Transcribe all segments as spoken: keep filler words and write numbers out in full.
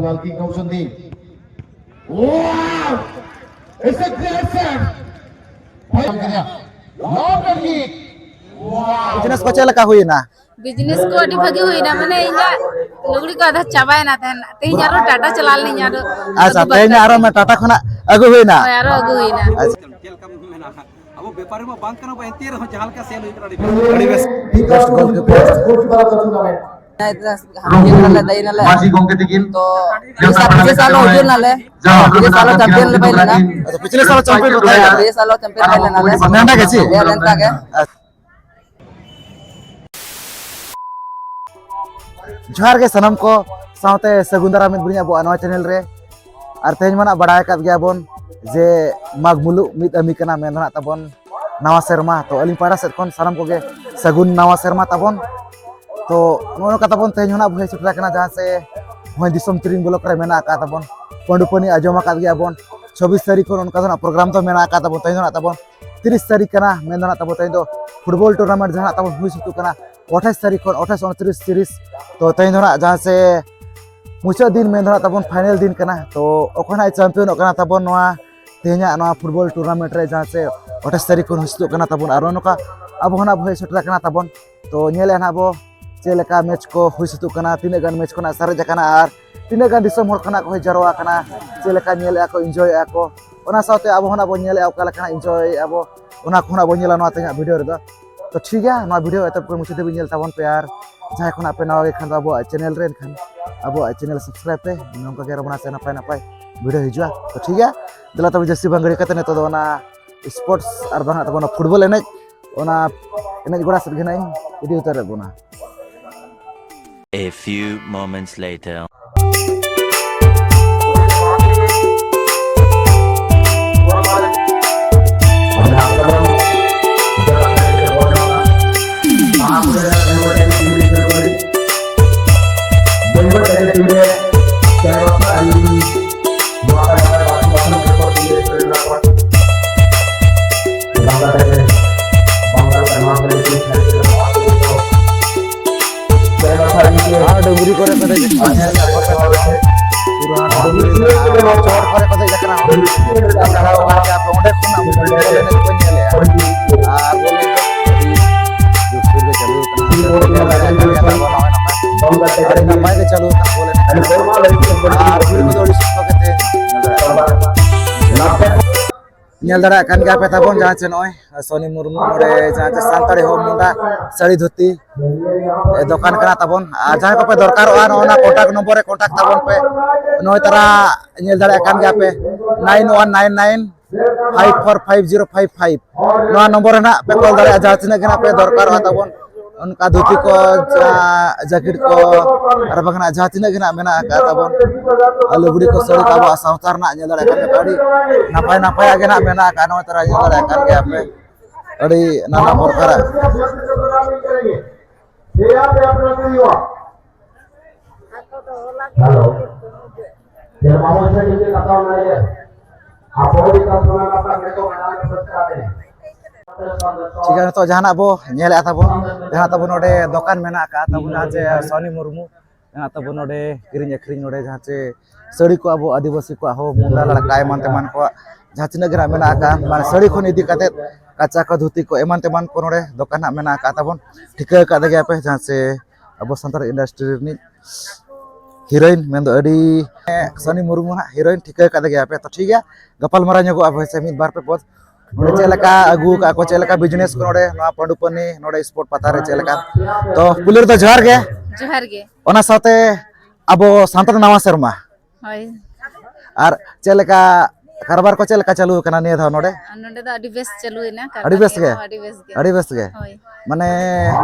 King Kaushal Dev. Wow! It's a great save. Long kick. Wow! Business ᱠᱚ ᱪᱮᱫ ᱞᱮᱠᱟ ᱦᱩᱭᱱᱟ? ᱵᱤᱡᱽᱱᱮᱥ ᱠᱚ ᱟᱹᱰᱤ ᱵᱷᱟᱹᱜᱤ ᱦᱩᱭᱱᱟ, ᱢᱟᱱᱮ ᱤᱧᱟᱹᱜ ᱞᱩᱜᱽᱲᱤ ᱠᱚ ᱟᱫᱷᱟ ᱪᱟᱵᱟᱭᱮᱱᱟ ᱛᱟᱦᱮᱱ, ᱛᱮᱦᱮᱧ ᱟᱨᱚ ᱴᱟᱴᱟ ᱪᱟᱞᱟᱣ ᱞᱮᱱᱟᱹᱧ ᱟᱨᱚ ᱟᱪᱪᱷᱟ, ᱟᱹᱜᱩ ᱛᱮᱦᱮᱧ ᱵᱟᱠᱷᱨᱟ ᱟᱨᱚ ᱛᱮ᱾ ᱢᱮ ᱴᱟᱴᱟ ᱠᱷᱚᱱᱟᱜ ᱟᱹᱜᱩ ᱦᱩᱭᱱᱟ? ᱦᱳᱭ, ᱟᱨᱚ ᱟᱹᱜᱩ ᱦᱩᱭᱱᱟ᱾ ᱟᱪᱪᱷᱟ᱾ ᱪᱮᱫ ᱞᱮᱠᱟ ᱢᱮᱱᱟᱜᱼᱟ? ᱟᱵᱚ ᱵᱮᱯᱟᱨᱤ ᱢᱟ ᱵᱟᱝ ᱠᱟᱱᱟ ᱵᱚ, ᱮᱱᱛᱮ ᱨᱮᱦᱚᱸ ᱡᱟᱦᱟᱸ ᱞᱮᱠᱟ ᱥᱮᱞ ᱦᱩᱭ ᱠᱟᱱᱟ, ᱟᱹᱰᱤ ᱵᱮᱥ᱾ ᱟᱹᱰᱤ ᱵᱮᱥ, ᱵᱮᱥᱴ ᱜᱳᱞᱠᱤᱯᱟᱨ᱾ ᱦᱟᱱᱛᱮ ᱨᱮᱞᱮ ᱫᱟᱹᱭ ᱱᱟᱞᱮ᱾ ᱢᱟᱹᱡᱷᱤ ᱜᱚᱢᱠᱮ ᱛᱤᱠᱤᱱ ᱛᱚ ᱯᱤᱪᱷᱞᱮ ᱥᱟᱞ ᱦᱚᱸ ᱦᱩᱭ ᱞᱮᱱᱟᱞᱮ᱾ ᱯᱤᱪᱷᱞᱮ ᱥᱟᱞ ᱦᱚᱸ ᱪᱟᱢᱯᱤᱭᱟᱱ ᱞᱮ ᱦᱩᱭ ᱞᱮᱱᱟ᱾ ᱯᱤᱪᱷᱞᱮ ᱥᱟᱞ ᱦᱚᱸ ᱪᱟᱢᱯᱤᱭᱟᱱ ᱯᱮ ᱛᱟᱦᱮᱸ ᱠᱟᱱᱟ? ᱯᱤᱪᱷᱞᱮ ᱥᱟᱞ ᱦᱚᱸ ᱪᱟᱢᱯᱤᱭᱟᱱ ᱞᱮ ᱦᱩᱭ ᱞᱮᱱᱟ᱾ ᱱᱮᱰᱟ ᱜᱮ ᱪᱮ? ᱦᱮᱸ, ᱱᱮᱰᱟ ᱜᱮ᱾ ᱟᱪᱪᱷᱟ᱾ ᱡᱚᱦᱟᱨ ᱜᱮ ᱥᱟᱱᱟᱢ ᱠᱚ, ᱥᱟᱶᱛᱮ ᱥᱟᱹᱜᱩᱱ ᱫᱟᱨᱟᱢ ᱢᱤᱫ ᱵᱩᱱᱤ ᱟᱵᱚᱣᱟᱜ ᱱᱚᱣᱟ ᱪᱮᱱᱮᱞ ᱨᱮ᱾ ᱟᱨ ᱛᱮᱦᱮᱧ ᱢᱟ ᱱᱟᱜ ᱵᱟᱲᱟᱭ ᱟᱠᱟᱫ ᱜᱮᱭᱟ ᱵᱚᱱ ᱡᱮ ᱢᱟᱜᱽ ᱢᱩᱞᱩᱜ ᱢᱤᱫ ᱟᱹᱢᱤ ᱠᱟᱱᱟ, ᱢᱮᱱ ᱫᱚ ᱱᱟᱜ ᱛᱟᱵᱚᱱ ᱱᱟᱣᱟ ᱥᱮᱨᱢᱟ᱾ ᱛᱚ ᱟᱹᱞᱤᱧ ᱯᱟᱦᱴᱟ ᱥᱮᱫ ᱠᱷᱚᱱ ᱥᱟᱱᱟᱢ ᱠᱚᱜᱮ ᱥᱟᱹᱜᱩᱱ ᱱᱟᱣᱟ ᱥᱮᱨᱢᱟ ᱛᱟᱵᱚᱱ᱾ ᱛᱚ ᱱᱚᱜᱼᱚ ᱱᱚᱝᱠᱟ ᱛᱟᱵᱚᱱ ᱛᱮᱦᱮᱧ ᱦᱚᱸ ᱱᱟᱜ ᱵᱚᱱ ᱦᱮᱡ ᱥᱮᱴᱮᱨ ᱟᱠᱟᱱᱟ ᱡᱟᱦᱟᱸ ᱥᱮ ᱱᱚᱜᱼᱚᱭ ᱫᱤᱥᱚᱢ ᱛᱤᱨᱤᱝ ᱵᱞᱚᱠ ᱨᱮ ᱢᱮᱱᱟᱜ ᱟᱠᱟᱫ ᱛᱟᱵᱚᱱ ᱯᱟᱹᱰᱩᱯᱟᱹᱱᱤ, ᱟᱸᱡᱚᱢ ᱟᱠᱟᱫ ᱜᱮᱭᱟ ᱵᱚᱱ᱾ ᱪᱷᱚᱵᱵᱤᱥ ᱛᱟᱹᱨᱤᱠᱷ ᱠᱷᱚᱱ ᱚᱱᱠᱟ ᱫᱚ ᱱᱟᱜ ᱯᱨᱳᱜᱨᱟᱢ ᱫᱚ ᱢᱮᱱᱟᱜ ᱟᱠᱟᱫ ᱛᱟᱵᱚᱱ᱾ ᱛᱮᱦᱮᱧ ᱫᱚ ᱱᱟᱜ ᱛᱟᱵᱚᱱ ᱛᱤᱨᱤᱥ ᱛᱟᱹᱨᱤᱠᱷ ᱠᱟᱱᱟ, ᱢᱮᱱ ᱫᱚ ᱱᱟᱜ ᱛᱟᱵᱚᱱ ᱛᱮᱦᱮᱧ ᱫᱚ ᱯᱷᱩᱴᱵᱚᱞ ᱴᱩᱨᱱᱟᱢᱮᱱᱴ ᱡᱟᱦᱟᱸ ᱱᱟᱜ ᱛᱟᱵᱚᱱ ᱦᱩᱭ ᱥᱟᱹᱛᱚᱜ ᱠᱟᱱᱟ ᱟᱴᱷᱟᱥ ᱛᱟᱹᱨᱤᱠᱷ ᱠᱷᱚᱱ, ᱟᱴᱷᱟᱥ, ᱩᱱᱛᱨᱤᱥ, ᱛᱤᱨᱤᱥ᱾ ᱛᱚ ᱛᱮᱦᱮᱧ ᱫᱚ ᱱᱟᱜ ᱡᱟᱦᱟᱸ ᱥᱮ ᱢᱩᱪᱟᱹᱫ ᱫᱤᱱ ᱢᱮᱱ ᱫᱚ ᱱᱟᱜ ᱛᱟᱵᱚᱱ ᱯᱷᱟᱭᱱᱮᱞ ᱫᱤᱱ ᱠᱟᱱᱟ᱾ ᱛᱚ ᱚᱠᱚᱭ ᱱᱟᱜ ᱪᱟᱢᱯᱤᱭᱟᱱᱚᱜ ᱠᱟᱱᱟ ᱛᱟᱵᱚᱱ ᱱᱚᱣᱟ ᱛᱮᱦᱮᱧᱟᱜ ᱱᱚᱣᱟ ᱯᱷᱩᱴᱵᱚᱞ ᱴᱩᱨᱱᱟᱢᱮᱱᱴ ᱨᱮ ᱡᱟᱦᱟᱸ ᱥᱮ ᱟᱴᱷᱟᱥ ᱛᱟᱹᱨᱤᱠᱷ ᱠᱷᱚᱱ ᱦᱩᱭ ᱥᱟᱹᱛᱚᱜ ᱠᱟᱱᱟ ᱛᱟᱵᱚᱱ᱾ ᱟᱨ ᱱᱚᱜᱼᱚ ᱱᱚᱝᱠᱟ ᱟᱵᱚ ᱦᱚᱸ ᱱᱟᱜ ᱵᱚᱱ ᱦᱮᱡ ᱥᱮᱴᱮᱨ ᱟᱠᱟᱱᱟ ᱛᱟᱵᱚᱱ᱾ ᱛᱚ ᱧᱮᱞᱮᱫᱼᱟ ᱱᱟᱜ ᱵᱚ ᱪᱮᱫ ᱞᱮᱠᱟ ᱢᱮᱪ ᱠᱚ ᱦᱩᱭ ᱥᱟᱹᱛᱚᱜ ᱠᱟᱱᱟ, ᱛᱤᱱᱟᱹᱜ ᱜᱟᱱ ᱢᱮᱪ ᱠᱚ ᱱᱟᱜ ᱥᱟᱨᱮᱡ ᱟᱠᱟᱱᱟ ᱟᱨ ᱛᱤᱱᱟᱹᱜ ᱜᱟᱱ ᱫᱤᱥᱚᱢ ᱦᱚᱲ ᱠᱚ ᱱᱟᱜ ᱠᱚ ᱦᱮᱡ ᱡᱟᱨᱣᱟ ᱟᱠᱟᱱᱟ, ᱪᱮᱫ ᱞᱮᱠᱟ ᱧᱮᱞᱮᱫᱼᱟ ᱠᱚ, ᱤᱱᱡᱚᱭᱮᱫᱼᱟ ᱠᱚ, ᱚᱱᱟ ᱥᱟᱶᱛᱮ ᱟᱵᱚ ᱦᱚᱸ ᱱᱟᱜ ᱵᱚᱱ ᱧᱮᱞᱮᱫᱼᱟ ᱚᱠᱟ ᱞᱮᱠᱟ ᱱᱟᱜ ᱤᱱᱡᱚᱭᱮᱫᱼᱟ ᱵᱚ, ᱚᱱᱟ ᱠᱚ ᱱᱟᱜ ᱵᱚᱱ ᱧᱮᱞᱟ ᱱᱚᱣᱟ ᱛᱮᱦᱮᱧᱟᱜ ᱵᱷᱤᱰᱤᱭᱳ ᱨᱮᱫᱚ᱾ ᱛᱚ ᱴᱷᱤᱠ ᱜᱮᱭᱟ, ᱱᱚᱣᱟ ᱵᱷᱤᱰᱤᱭᱳ ᱮᱛᱚᱦᱚᱵ ᱠᱷᱚᱱ ᱢᱩᱪᱟᱹᱫ ᱫᱷᱟᱹᱵᱤᱡ ᱧᱮᱞ ᱛᱟᱵᱚᱱ ᱯᱮ, ᱟᱨ ᱡᱟᱦᱟᱸᱭ ᱠᱷᱚᱱᱟᱜ ᱯᱮ ᱱᱟᱣᱟ ᱜᱮ ᱠᱷᱟᱱ ᱫᱚ ᱟᱵᱚᱣᱟᱜ ᱪᱮᱱᱮᱞ ᱨᱮ, ᱮᱱᱠᱷᱟᱱ ᱟᱵᱚᱣᱟᱜ ᱪᱮᱱᱮᱞ ᱥᱟᱵᱥᱠᱨᱟᱭᱤᱵ ᱯᱮ, ᱱᱚᱝᱠᱟ ᱜᱮ ᱟᱨᱚ ᱱᱟᱥᱮ ᱱᱟᱯᱟᱭ ᱱᱟᱯᱟᱭ ᱵᱷᱤᱰᱤᱭᱳ ᱦᱤᱡᱩᱜᱼᱟ᱾ ᱛᱚ ᱴᱷᱤᱠ ᱜᱮᱭᱟ, ᱫᱮᱞᱟ ᱛᱚᱵᱮ ᱡᱟᱹᱥᱛᱤ ᱵᱟᱝ ᱜᱷᱟᱹᱲᱤ ᱠᱟᱛᱮ ᱱᱤᱛᱚᱜ ᱫᱚ ᱚᱱᱟ ᱥᱯᱳᱨᱴᱥ ᱟᱨ ᱵᱟᱝ ᱛᱟᱵᱚᱱᱟ ᱯᱷᱩᱴᱵᱚᱞ ᱮᱱᱮᱡ, ᱚᱱᱟ ᱮᱱᱮᱡ ᱜᱚᱲᱟ ᱥᱮᱫ ᱜᱮ ᱱᱟᱜ ᱤᱧ ᱤᱫᱤ ᱩᱛᱟᱹᱨᱮᱫ ᱵᱚᱱᱟ᱾ A few moments later. ᱟᱨ ᱰᱩᱝᱨᱤ ᱠᱚᱨᱮ ᱯᱮᱨᱮᱡ ᱟᱠᱟᱱᱟ᱾ ᱪᱚᱴ ᱠᱚᱨᱮ ᱠᱚ ᱫᱮᱡ ᱟᱠᱟᱱᱟ᱾ ᱚᱸᱰᱮ ᱠᱷᱚᱱ ᱟᱵᱚ ᱵᱚᱞ ᱮᱱᱮᱡ ᱠᱚ ᱧᱮᱞᱮᱜᱼᱟ᱾ ᱟᱨ ᱵᱚᱞ ᱮᱱᱮᱡ ᱫᱚ ᱟᱹᱰᱤ ᱡᱳᱨᱥᱳᱨ ᱜᱮ ᱪᱟᱹᱞᱩ ᱟᱠᱟᱱᱟ᱾ ᱟᱹᱰᱤ ᱱᱟᱯᱟᱭ ᱜᱮ ᱪᱟᱹᱞᱩ ᱟᱠᱟᱱᱟ ᱵᱚᱞ ᱮᱱᱮᱡ᱾ ᱟᱨ ᱵᱷᱤᱲ ᱠᱚᱫᱚ ᱟᱹᱰᱤ ᱥᱚᱠᱛᱚ ᱜᱮ ᱛᱮᱦᱮᱧ ᱧᱮᱞ ᱫᱟᱲᱮᱭᱟᱜ ᱠᱟᱱ ᱜᱮᱭᱟ ᱯᱮ ᱛᱟᱵᱚᱱ, ᱡᱟᱦᱟᱸ ᱪᱮ ᱱᱚᱜᱼᱚᱭ ᱥᱚᱱᱤ ᱢᱩᱨᱢᱩ ᱱᱚᱰᱮ ᱡᱟᱦᱟᱸ ᱪᱮ ᱥᱟᱱᱛᱟᱲᱤ ᱦᱚᱸ ᱢᱩᱸᱰᱟ ᱥᱟᱹᱲᱤ ᱫᱷᱩᱛᱤ ᱮ, ᱫᱚᱠᱟᱱ ᱠᱟᱱᱟ ᱛᱟᱵᱚᱱ᱾ ᱟᱨ ᱡᱟᱦᱟᱸᱭ ᱠᱚᱯᱮ ᱫᱚᱨᱠᱟᱨᱚᱜᱼᱟ, ᱱᱚᱜᱼᱚ ᱱᱟ ᱠᱚᱱᱴᱟᱠᱴ ᱱᱚᱢᱵᱚᱨ ᱨᱮ ᱠᱚᱱᱴᱟᱠᱴ ᱛᱟᱵᱚᱱ ᱯᱮ᱾ ᱱᱚᱜᱼᱚᱭ ᱛᱟᱨᱟ ᱧᱮᱞ ᱫᱟᱲᱮᱭᱟᱜ ᱠᱟᱱ ᱜᱮᱭᱟ ᱯᱮ, nine one nine nine five four five zero five five᱾ ᱱᱚᱣᱟ ᱱᱚᱢᱵᱚᱨ ᱨᱮ ᱱᱟᱜ ᱯᱮ ᱠᱚᱞ ᱫᱟᱲᱮᱭᱟᱜᱼᱟ, ᱡᱟᱦᱟᱸ ᱛᱤᱱᱟᱹᱜ ᱜᱮ ᱱᱟᱜ ᱯᱮ ᱫᱚᱨᱠᱟᱨᱚᱜᱼᱟ ᱛᱟᱵᱚᱱ᱾ ᱚᱱᱠᱟ ᱫᱷᱩᱛᱤ ᱠᱚ, ᱡᱟ-, ᱡᱟᱹᱠᱤᱴ ᱠᱚ, ᱟᱨ ᱵᱟᱝᱠᱷᱟᱱ ᱡᱟᱦᱟᱸ ᱛᱤᱱᱟᱹᱜ ᱜᱮ ᱱᱟᱜ ᱢᱮᱱᱟᱜ ᱟᱠᱟᱫ ᱛᱟᱵᱚᱱ, ᱞᱩᱜᱽᱲᱤ ᱠᱚ, ᱥᱟᱹᱲᱤ ᱠᱚ, ᱟᱵᱚᱣᱟᱜ ᱥᱟᱶᱛᱟ ᱨᱮᱱᱟᱜ ᱧᱮᱞ ᱫᱟᱲᱮᱭᱟᱜ ᱠᱟᱱ ᱜᱮᱭᱟ ᱯᱮ, ᱟᱹᱰᱤ ᱱᱟᱯᱟᱭ ᱱᱟᱯᱟᱭᱟᱜ ᱜᱮ ᱱᱟᱜ ᱢᱮᱱᱟᱜ ᱟᱠᱟᱫ᱾ ᱱᱚᱜᱼᱚᱭ ᱛᱟᱨᱟ ᱧᱮᱞ ᱫᱟᱲᱮᱭᱟᱜ ᱠᱟᱱ ᱜᱮᱭᱟ ᱯᱮ, ᱟᱹᱰᱤ ᱱᱟᱱᱟ ᱯᱨᱚᱠᱟᱨᱟᱜ᱾ ᱴᱷᱤᱠ ᱜᱮᱭᱟ, ᱱᱤᱛᱚᱜ ᱡᱟᱦᱟᱱᱟᱜ ᱵᱚ ᱧᱮᱞᱮᱫᱼᱟ ᱛᱟᱵᱚᱱ, ᱡᱟᱦᱟᱱᱟᱜ ᱛᱟᱵᱚᱱ ᱱᱚᱰᱮ ᱫᱚᱠᱟᱱ ᱢᱮᱱᱟᱜ ᱟᱠᱟᱫ ᱛᱟᱵᱚᱱᱟ, ᱡᱟᱦᱟᱸ ᱪᱮ ᱥᱚᱱᱤ ᱢᱩᱨᱢᱩ ᱢᱮᱱᱟᱜ ᱛᱟᱵᱚᱱ ᱱᱚᱰᱮ ᱠᱤᱨᱤᱧ ᱟᱹᱠᱷᱨᱤᱧ, ᱱᱚᱰᱮ ᱡᱟᱦᱟᱸ ᱪᱮ ᱥᱟᱹᱲᱤ ᱠᱚ, ᱟᱵᱚ ᱟᱹᱫᱤᱵᱟᱹᱥᱤ ᱠᱚᱣᱟᱜ ᱦᱚᱸ ᱢᱩᱸᱰᱟ ᱞᱟᱲᱠᱟ ᱮᱢᱟᱱ ᱛᱮᱢᱟᱱ ᱠᱚᱣᱟᱜ ᱡᱟᱦᱟᱸ ᱛᱤᱱᱟᱹᱜ ᱜᱮ ᱱᱟᱜ ᱢᱮᱱᱟᱜ ᱟᱠᱟᱫ, ᱢᱟᱱᱮ ᱥᱟᱹᱲᱤ ᱠᱷᱚᱱ ᱤᱫᱤ ᱠᱟᱛᱮᱫ ᱠᱟᱪᱟ ᱠᱚ, ᱫᱷᱩᱛᱤ ᱠᱚ, ᱮᱢᱟᱱ ᱛᱮᱢᱟᱱ ᱠᱚ ᱱᱚᱰᱮ ᱫᱚᱠᱟᱱ ᱦᱟᱸᱜ ᱢᱮᱱᱟᱜ ᱟᱠᱟᱫ ᱛᱟᱵᱚᱱ᱾ ᱴᱷᱤᱠᱟᱹ ᱟᱠᱟᱫ ᱜᱮᱭᱟ ᱯᱮ, ᱡᱟᱦᱟᱸ ᱪᱮ ᱟᱵᱚ ᱥᱟᱱᱛᱟᱲ ᱤᱱᱰᱟᱥᱴᱨᱤ ᱨᱤᱱᱤᱡ ᱦᱤᱨᱳᱭᱤᱱ, ᱢᱮᱱᱫᱚ ᱟᱹᱰᱤ ᱥᱚᱱᱤ ᱢᱩᱨᱢᱩ ᱦᱟᱸᱜ ᱦᱤᱨᱳᱭᱤᱱ, ᱴᱷᱤᱠᱟᱹ ᱟᱠᱟᱫ ᱜᱮᱭᱟ ᱯᱮ᱾ ᱛᱚ ᱴᱷᱤᱠ ᱜᱮᱭᱟ, ᱜᱟᱯᱟᱞᱢᱟᱨᱟᱣ ᱧᱚᱜᱚᱜᱼᱟ ᱦᱳᱭ ᱥᱮ ᱢᱤᱫ ᱵᱟᱨ ᱯᱮ ᱯᱚᱫ᱾ ᱱᱚᱰᱮ ᱪᱮᱫ ᱞᱮᱠᱟ ᱟᱹᱜᱩ ᱟᱠᱟᱫ ᱠᱚ, ᱪᱮᱫ ᱞᱮᱠᱟ ᱵᱤᱡᱽᱱᱮᱥ ᱠᱚ ᱱᱚᱰᱮ ᱱᱚᱣᱟ ᱯᱟᱺᱰᱩ ᱯᱟᱹᱱᱤ ᱱᱚᱰᱮ ᱥᱯᱳᱨᱴ ᱯᱟᱛᱟ ᱨᱮ ᱪᱮᱫ ᱞᱮᱠᱟ? ᱛᱚ ᱯᱩᱭᱞᱩ ᱨᱮᱫᱚ ᱡᱚᱦᱟᱨ ᱜᱮ᱾ ᱡᱚᱦᱟᱨ ᱜᱮ᱾ ᱚᱱᱟ ᱥᱟᱶᱛᱮ ᱟᱵᱚ ᱥᱟᱱᱛᱟᱲ ᱱᱟᱣᱟ ᱥᱮᱨᱢᱟ᱾ ᱦᱳᱭ᱾ ᱟᱨ ᱪᱮᱫ ᱞᱮᱠᱟ ᱠᱟᱨᱵᱟᱨ ᱠᱚ ᱪᱮᱫ ᱞᱮᱠᱟ ᱪᱟᱹᱞᱩ ᱟᱠᱟᱱᱟ ᱱᱤᱭᱟᱹ ᱫᱷᱟᱣ ᱱᱚᱰᱮ? ᱟᱨ ᱱᱚᱰᱮ ᱫᱚ ᱟᱹᱰᱤ ᱵᱮᱥ ᱪᱟᱹᱞᱩᱭᱮᱱᱟ, ᱠᱟᱹᱨᱵᱟᱨ ᱟᱹᱰᱤ ᱵᱮᱥ ᱱᱤᱭᱟᱹ ᱜᱮ? ᱫᱷᱟᱣ ᱟᱹᱰᱤ ᱵᱮᱥ ᱜᱮ᱾ ᱟᱹᱰᱤ ᱵᱮᱥ ᱜᱮ? ᱦᱳᱭ᱾ ᱢᱟᱱᱮ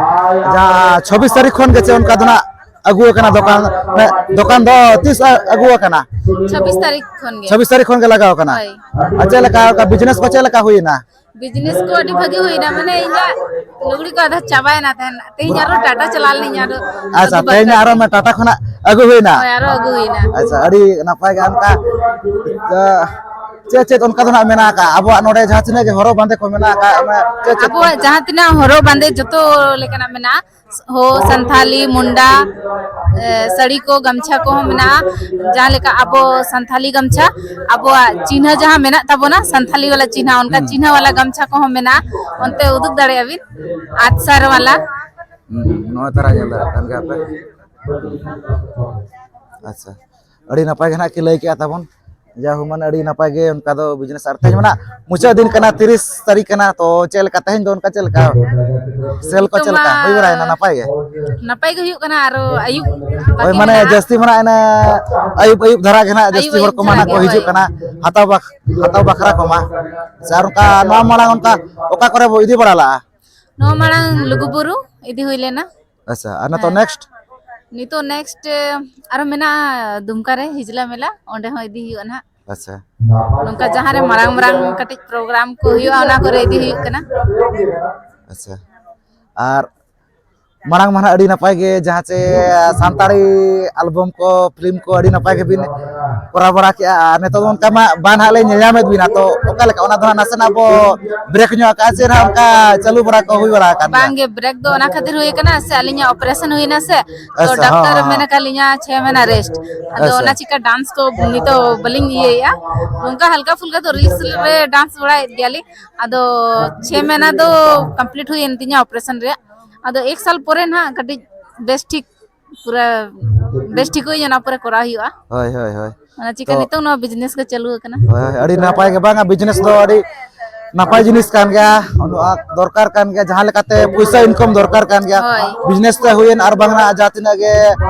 ᱡᱟᱦᱟᱸ ᱪᱷᱚᱵᱵᱤᱥ ᱛᱟᱹᱨᱤᱠᱷ ᱠᱷᱚᱱ ᱜᱮ ᱪᱮ ᱚᱱᱠᱟ ᱫᱚ ᱱᱟᱜ ᱟᱹᱜᱩ ᱟᱠᱟᱱᱟ ᱫᱚᱠᱟᱱ, ᱢᱟᱱᱮ ᱫᱚᱠᱟᱱ ᱫᱚ ᱛᱤᱥ ᱟ-, ᱟᱹᱜᱩ ᱟᱠᱟᱱᱟ? ᱪᱷᱟᱵᱵᱤᱥ ᱛᱟᱹᱨᱤᱠᱷ ᱠᱷᱚᱱ ᱜᱮ᱾ ᱪᱷᱟᱵᱵᱤᱥ ᱛᱟᱹᱨᱤᱠᱷ ᱠᱷᱚᱱ ᱜᱮ ᱞᱟᱜᱟᱣ ᱟᱠᱟᱱᱟ? ᱦᱳᱭ᱾ ᱟᱨ ᱪᱮᱫ ᱞᱮᱠᱟ ᱚᱱᱠᱟ ᱵᱤᱡᱽᱱᱮᱥ ᱠᱚ ᱪᱮᱫ ᱞᱮᱠᱟ ᱦᱩᱭᱮᱱᱟ? ᱵᱤᱡᱽᱱᱮᱥ ᱠᱚ ᱟᱹᱰᱤ ᱵᱷᱟᱹᱜᱤ ᱦᱩᱭᱱᱟ, ᱢᱟᱱᱮ ᱤᱧᱟᱹᱜ ᱞᱩᱜᱽᱲᱤ ᱠᱚ ᱟᱫᱷᱟ ᱪᱟᱵᱟᱭᱮᱱᱟ ᱛᱟᱦᱮᱱ, ᱛᱮᱦᱮᱧ ᱟᱨᱦᱚᱸ ᱴᱟᱴᱟ ᱪᱟᱞᱟᱣ ᱞᱮᱱᱟᱹᱧ ᱟᱨᱦᱚᱸ ᱟᱪᱪᱷᱟ, ᱟᱹᱜᱩ ᱛᱮᱦᱮᱧ ᱵᱟᱠᱷᱨᱟ ᱟᱨᱦᱚᱸ ᱛᱮ᱾ ᱢᱮ ᱴᱟᱴᱟ ᱠᱷᱚᱱᱟᱜ ᱟᱹᱜᱩ ᱦᱩᱭᱱᱟ? ᱦᱳᱭ, ᱟᱨᱦᱚᱸ ᱟᱹᱜᱩ ᱦᱩᱭᱱᱟ᱾ ᱟᱪᱪᱷᱟ, ᱟᱹᱰᱤ ᱱᱟᱯᱟᱭ ᱜᱮ ᱚᱱᱠᱟ, ᱟ, ᱪᱮᱫ ᱪᱮᱫ ᱚᱱᱠᱟ ᱫᱚ ᱱᱟᱜ ᱢᱮᱱᱟᱜ ᱟᱠᱟᱫ ᱟᱵᱚᱣᱟᱜ ᱱᱚᱰᱮ ᱡᱟᱦᱟᱸ ᱛᱤᱱᱟᱹᱜ ᱜᱮ ᱦᱚᱨᱚᱜ ᱵᱟᱸᱫᱮ ᱠᱚ ᱢᱮᱱᱟᱜ ᱟᱠᱟᱫ, ᱚᱱᱟ ᱪᱮᱫ ᱪᱮᱫ ᱠᱚ? ᱟᱵᱚᱣᱟᱜ ᱡᱟᱦᱟᱸ ᱛᱤᱱᱟᱹᱜ ᱦᱚᱨᱚᱜ ᱵᱟᱸᱫᱮ ᱡᱚᱛᱚ ᱞᱮᱠᱟᱱᱟᱜ ᱢᱮᱱᱟᱜᱼᱟ᱾ ᱦᱳ, ᱥᱟᱱᱛᱷᱟᱞᱤ, ᱢᱩᱱᱰᱟ, ᱮ, ᱥᱟᱹᱲᱤ ᱠᱚ, ᱜᱟᱢᱪᱷᱟ ᱠᱚᱦᱚᱸ ᱢᱮᱱᱟᱜᱼᱟ᱾ ᱡᱟᱦᱟᱸ ᱞᱮᱠᱟ ᱟᱵᱚ ᱥᱟᱱᱛᱷᱟᱞᱤ ᱜᱟᱢᱪᱷᱟ, ᱟᱵᱚᱣᱟᱜ ᱪᱤᱱᱦᱟᱹ ᱡᱟᱦᱟᱸ ᱢᱮᱱᱟᱜ ᱛᱟᱵᱚᱱᱟ, ᱥᱟᱱᱛᱷᱟᱞᱤ ᱣᱟᱞᱟ ᱪᱤᱱᱦᱟᱹ, ᱚᱱᱠᱟ ᱪᱤᱱᱦᱟᱹ ᱣᱟᱞᱟ ᱜᱟᱢᱪᱷᱟ ᱠᱚᱦᱚᱸ ᱢᱮᱱᱟᱜᱼᱟ᱾ ᱚᱱᱛᱮ ᱩᱫᱩᱜ ᱫᱟᱲᱮᱭᱟᱜᱼᱟ ᱵᱤᱱ, ᱟᱫᱥᱟᱨ ᱣᱟᱞᱟ᱾ ᱦᱩᱸ, ᱱᱚᱜᱼᱚᱭ ᱛᱟᱨᱟ ᱧᱮᱞ ᱫᱟᱲᱮᱭᱟᱜ ᱠᱟᱱ ᱜᱮᱭᱟ ᱯᱮ᱾ ᱟᱪᱪᱷᱟ, ᱟᱹᱰᱤ ᱱᱟᱯᱟᱭ ᱜᱮ ᱱᱟᱜ ᱠᱤᱱ ᱞᱟᱹᱭ ᱠᱮᱜᱼᱟ ᱛᱟᱵᱚᱱ᱾ ᱡᱟᱭᱦᱳᱠ, ᱢᱟᱱᱮ ᱟᱹᱰᱤ ᱱᱟᱯᱟᱭ ᱜᱮ ᱚᱱᱠᱟ ᱫᱚ ᱵᱤᱡᱽᱱᱮᱥ᱾ ᱟᱨ ᱛᱮᱦᱮᱧ ᱢᱟ ᱱᱟᱜ ᱢᱩᱪᱟᱹᱫ ᱫᱤᱱ ᱠᱟᱱᱟ, ᱛᱤᱨᱤᱥ ᱛᱟᱹᱨᱤᱠᱷ ᱠᱟᱱᱟ, ᱛᱚ ᱪᱮᱫ ᱞᱮᱠᱟ ᱛᱮᱦᱮᱧ ᱫᱚ ᱚᱱᱠᱟ ᱪᱮᱫ ᱞᱮᱠᱟ ᱥᱮᱞ ᱠᱚ ᱱᱤᱛᱚᱜ ᱪᱮᱫ ᱢᱟ ᱞᱮᱠᱟ ᱦᱩᱭ ᱵᱟᱲᱟᱭᱮᱱᱟ? ᱱᱟᱯᱟᱭ ᱜᱮ? ᱱᱟᱯᱟᱭ ᱜᱮ ᱦᱩᱭᱩᱜ ᱠᱟᱱᱟ, ᱟᱨᱚ ᱟᱹᱭᱩᱵ ᱦᱳᱭ, ᱵᱟᱠᱤ ᱢᱟᱱᱮ ᱢᱮᱱᱟᱜᱼᱟ᱾ ᱡᱟᱹᱥᱛᱤ ᱢᱟ ᱱᱟᱜ ᱮᱱᱟ ᱟᱹᱭᱩᱵ ᱟᱹᱭᱩᱵ ᱫᱷᱟᱨᱟ ᱜᱮ ᱱᱟᱜ ᱟᱹᱭᱩᱵ ᱡᱟᱹᱥᱛᱤ ᱦᱚᱲ ᱟᱹᱭᱩᱵ ᱠᱚᱢᱟ ᱫᱷᱟᱨᱟ ᱱᱟᱜ ᱠᱚ ᱜᱮ, ᱦᱤᱡᱩᱜ ᱦᱳᱭ᱾ ᱠᱟᱱᱟ ᱦᱟᱛᱟᱣ ᱵᱟᱠ ᱦᱟᱛᱟᱣ ᱵᱟᱠᱷᱨᱟ ᱠᱚᱢᱟ᱾ ᱥᱮ ᱟᱨ ᱚᱱᱠᱟ ᱱᱚᱣᱟ ᱢᱟᱲᱟᱝ ᱚᱱᱠᱟ ᱚᱠᱟ ᱠᱚᱨᱮ ᱵᱚ ᱤᱫᱤ ᱵᱟᱲᱟ ᱞᱟᱜᱼᱟ? ᱱᱚᱣᱟ ᱢᱟᱲᱟᱝ ᱞᱩᱜᱩᱵᱩᱨᱩ ᱤᱫᱤ ᱦᱩᱭ ᱞᱮᱱᱟ᱾ ᱟᱪᱪᱷᱟ, ᱟᱨ ᱱᱤᱛᱚᱜ ᱦᱮᱸ᱾ ᱱᱮᱠᱥᱴ? ᱱᱤᱛᱚᱜ ᱱᱮᱠᱥᱴ ᱟᱨᱚ ᱢᱮᱱᱟᱜᱼᱟ ᱫᱩᱢᱠᱟ ᱨᱮ ᱦᱤᱡᱽᱞᱟ ᱢᱮᱞᱟ, ᱚᱸᱰᱮ ᱦᱚᱸ ᱤᱫᱤ ᱦᱩᱭᱩᱜᱼᱟ ᱱᱟᱦᱟᱜ᱾ ᱟᱪᱪᱷᱟ᱾ ᱱᱚᱝᱠᱟ ᱡᱟᱦᱟᱸ ᱨᱮ ᱢᱟᱨᱟᱝ ᱢᱟᱨᱟᱝ ᱠᱟᱹᱴᱤᱡ ᱯᱨᱳᱜᱨᱟᱢ ᱠᱚ ᱦᱩᱭᱩᱜᱼᱟ, ᱚᱱᱟ ᱠᱚᱨᱮ ᱤᱫᱤ ᱦᱩᱭᱩᱜ ᱠᱟᱱᱟ᱾ ᱟᱪᱪᱷᱟ, ᱟᱨ ᱢᱟᱲᱟᱝ ᱢᱟ ᱱᱟᱦᱟᱜ ᱟᱹᱰᱤ ᱱᱟᱯᱟᱭ ᱜᱮ ᱡᱟᱦᱟᱸ ᱪᱮ ᱥᱟᱱᱛᱟᱲᱤ ᱟᱞᱵᱟᱢ ᱠᱚ, ᱯᱷᱤᱞᱢ ᱠᱚ ᱟᱹᱰᱤ ᱱᱟᱯᱟᱭ ᱜᱮᱵᱤᱱ ᱠᱚᱨᱟᱣ ᱵᱟᱲᱟ ᱠᱮᱜᱼᱟ, ᱟᱨ ᱱᱤᱛᱚᱜ ᱫᱚ ᱚᱱᱠᱟ ᱢᱟ ᱵᱟᱝ ᱱᱟᱦᱟᱜ ᱞᱮ ᱧᱮᱞ ᱧᱟᱢᱮᱫ ᱵᱤᱱᱟ, ᱛᱚ ᱚᱠᱟ ᱞᱮᱠᱟ ᱚᱱᱟ ᱫᱚ ᱦᱟᱸᱜ ᱱᱟᱥᱮᱱᱟᱜ ᱵᱚ ᱵᱨᱮᱠ ᱧᱚᱜ ᱟᱠᱟᱫᱼᱟ ᱥᱮ ᱱᱟᱦᱟᱜ ᱚᱱᱠᱟ ᱪᱟᱹᱞᱩ ᱵᱟᱲᱟ ᱠᱚ ᱦᱩᱭ ᱵᱟᱲᱟ ᱟᱠᱟᱱ ᱜᱮᱭᱟ? ᱵᱟᱝᱜᱮ, ᱵᱨᱮᱠ ᱫᱚ ᱚᱱᱟ ᱠᱷᱟᱹᱛᱤᱨ ᱦᱩᱭ ᱟᱠᱟᱱᱟ ᱥᱮ ᱟᱹᱞᱤᱧᱟᱜ ᱚᱯᱟᱨᱮᱥᱚᱱ ᱦᱩᱭᱱᱟ ᱥᱮ, ᱛᱚ ᱟᱪᱪᱷᱟ, ᱦᱚᱸ, ᱰᱟᱠᱛᱟᱨ ᱦᱚᱸ, ᱢᱮᱱ ᱦᱚᱸ᱾ ᱟᱠᱟᱫ ᱞᱤᱧᱟ ᱪᱷᱚᱭ ᱢᱟᱦᱱᱟ ᱨᱮᱥᱴ᱾ ᱟᱫᱚ ᱟᱪᱪᱷᱟ᱾ ᱚᱱᱟ ᱪᱤᱠᱟ ᱰᱟᱱᱥ ᱠᱚ ᱱᱤᱛᱚᱜ ᱵᱟᱹᱞᱤᱧ ᱤᱭᱟᱹᱭᱮᱫᱼᱟ, ᱱᱚᱝᱠᱟ ᱦᱟᱞᱠᱟ ᱯᱷᱩᱞᱠᱟ ᱫᱚ ᱨᱤᱞᱥ ᱨᱮ ᱰᱟᱱᱥ ᱵᱟᱲᱟᱭᱮᱫ ᱜᱮᱭᱟᱞᱤᱧ᱾ ᱟᱫᱚ ᱪᱷᱚᱭ ᱢᱟᱦᱱᱟ ᱫᱚ ᱠᱚᱢᱯᱞᱤᱴ ᱦᱩᱭᱮᱱ ᱛᱤᱧᱟ ᱚᱯᱟᱨᱮᱥᱚᱱ ᱨᱮᱭᱟᱜ᱾ ᱟᱫᱚ ᱮᱠ ᱥᱟᱞ ᱯᱚᱨᱮ ᱱᱟᱦᱟᱜ ᱠᱟᱹᱴᱤᱡ ᱵᱮᱥ ᱴᱷᱤᱠ, ᱯᱩᱨᱟᱹ ᱵᱮᱥ ᱴᱷᱤᱠ ᱦᱩᱭ ᱧᱟ, ᱚᱱᱟ ᱯᱚᱨᱮ ᱠᱚᱨᱟᱣ ᱦᱩᱭᱩᱜᱼᱟ᱾ ᱦᱳᱭ, ᱦᱳᱭ, ᱦᱳᱭ᱾ ᱚᱱᱟ ᱪᱤᱠᱟ ᱛᱚ ᱱᱤᱛᱚᱜ ᱱᱚᱣᱟ ᱵᱤᱡᱽᱱᱮᱥ ᱜᱮ ᱪᱟᱹᱞᱩ ᱟᱠᱟᱱᱟ᱾ ᱦᱳᱭ, ᱦᱳᱭ, ᱟᱹᱰᱤ ᱱᱟᱯᱟᱭ ᱜᱮ ᱵᱟᱝᱟ, ᱵᱤᱡᱽᱱᱮᱥ ᱫᱚ ᱟᱹᱰᱤ ᱱᱟᱯᱟᱭ ᱡᱤᱱᱤᱥ ᱠᱟᱱ ᱜᱮᱭᱟ, ᱱᱚᱣᱟ ᱫᱚᱨᱠᱟᱨ ᱠᱟᱱ ᱜᱮᱭᱟ, ᱡᱟᱦᱟᱸ ᱞᱮᱠᱟᱛᱮ ᱯᱩᱭᱥᱟᱹ ᱤᱱᱠᱟᱢ ᱫᱚᱨᱠᱟᱨ ᱠᱟᱱ ᱜᱮᱭᱟ᱾ ᱦᱳᱭ᱾ ᱵᱤᱡᱽᱱᱮᱥ ᱛᱮ ᱦᱩᱭᱮᱱ ᱟᱨ ᱵᱟᱝ ᱱᱟᱜ ᱡᱟᱦᱟᱸ ᱛᱤᱱᱟᱹᱜ ᱜᱮ,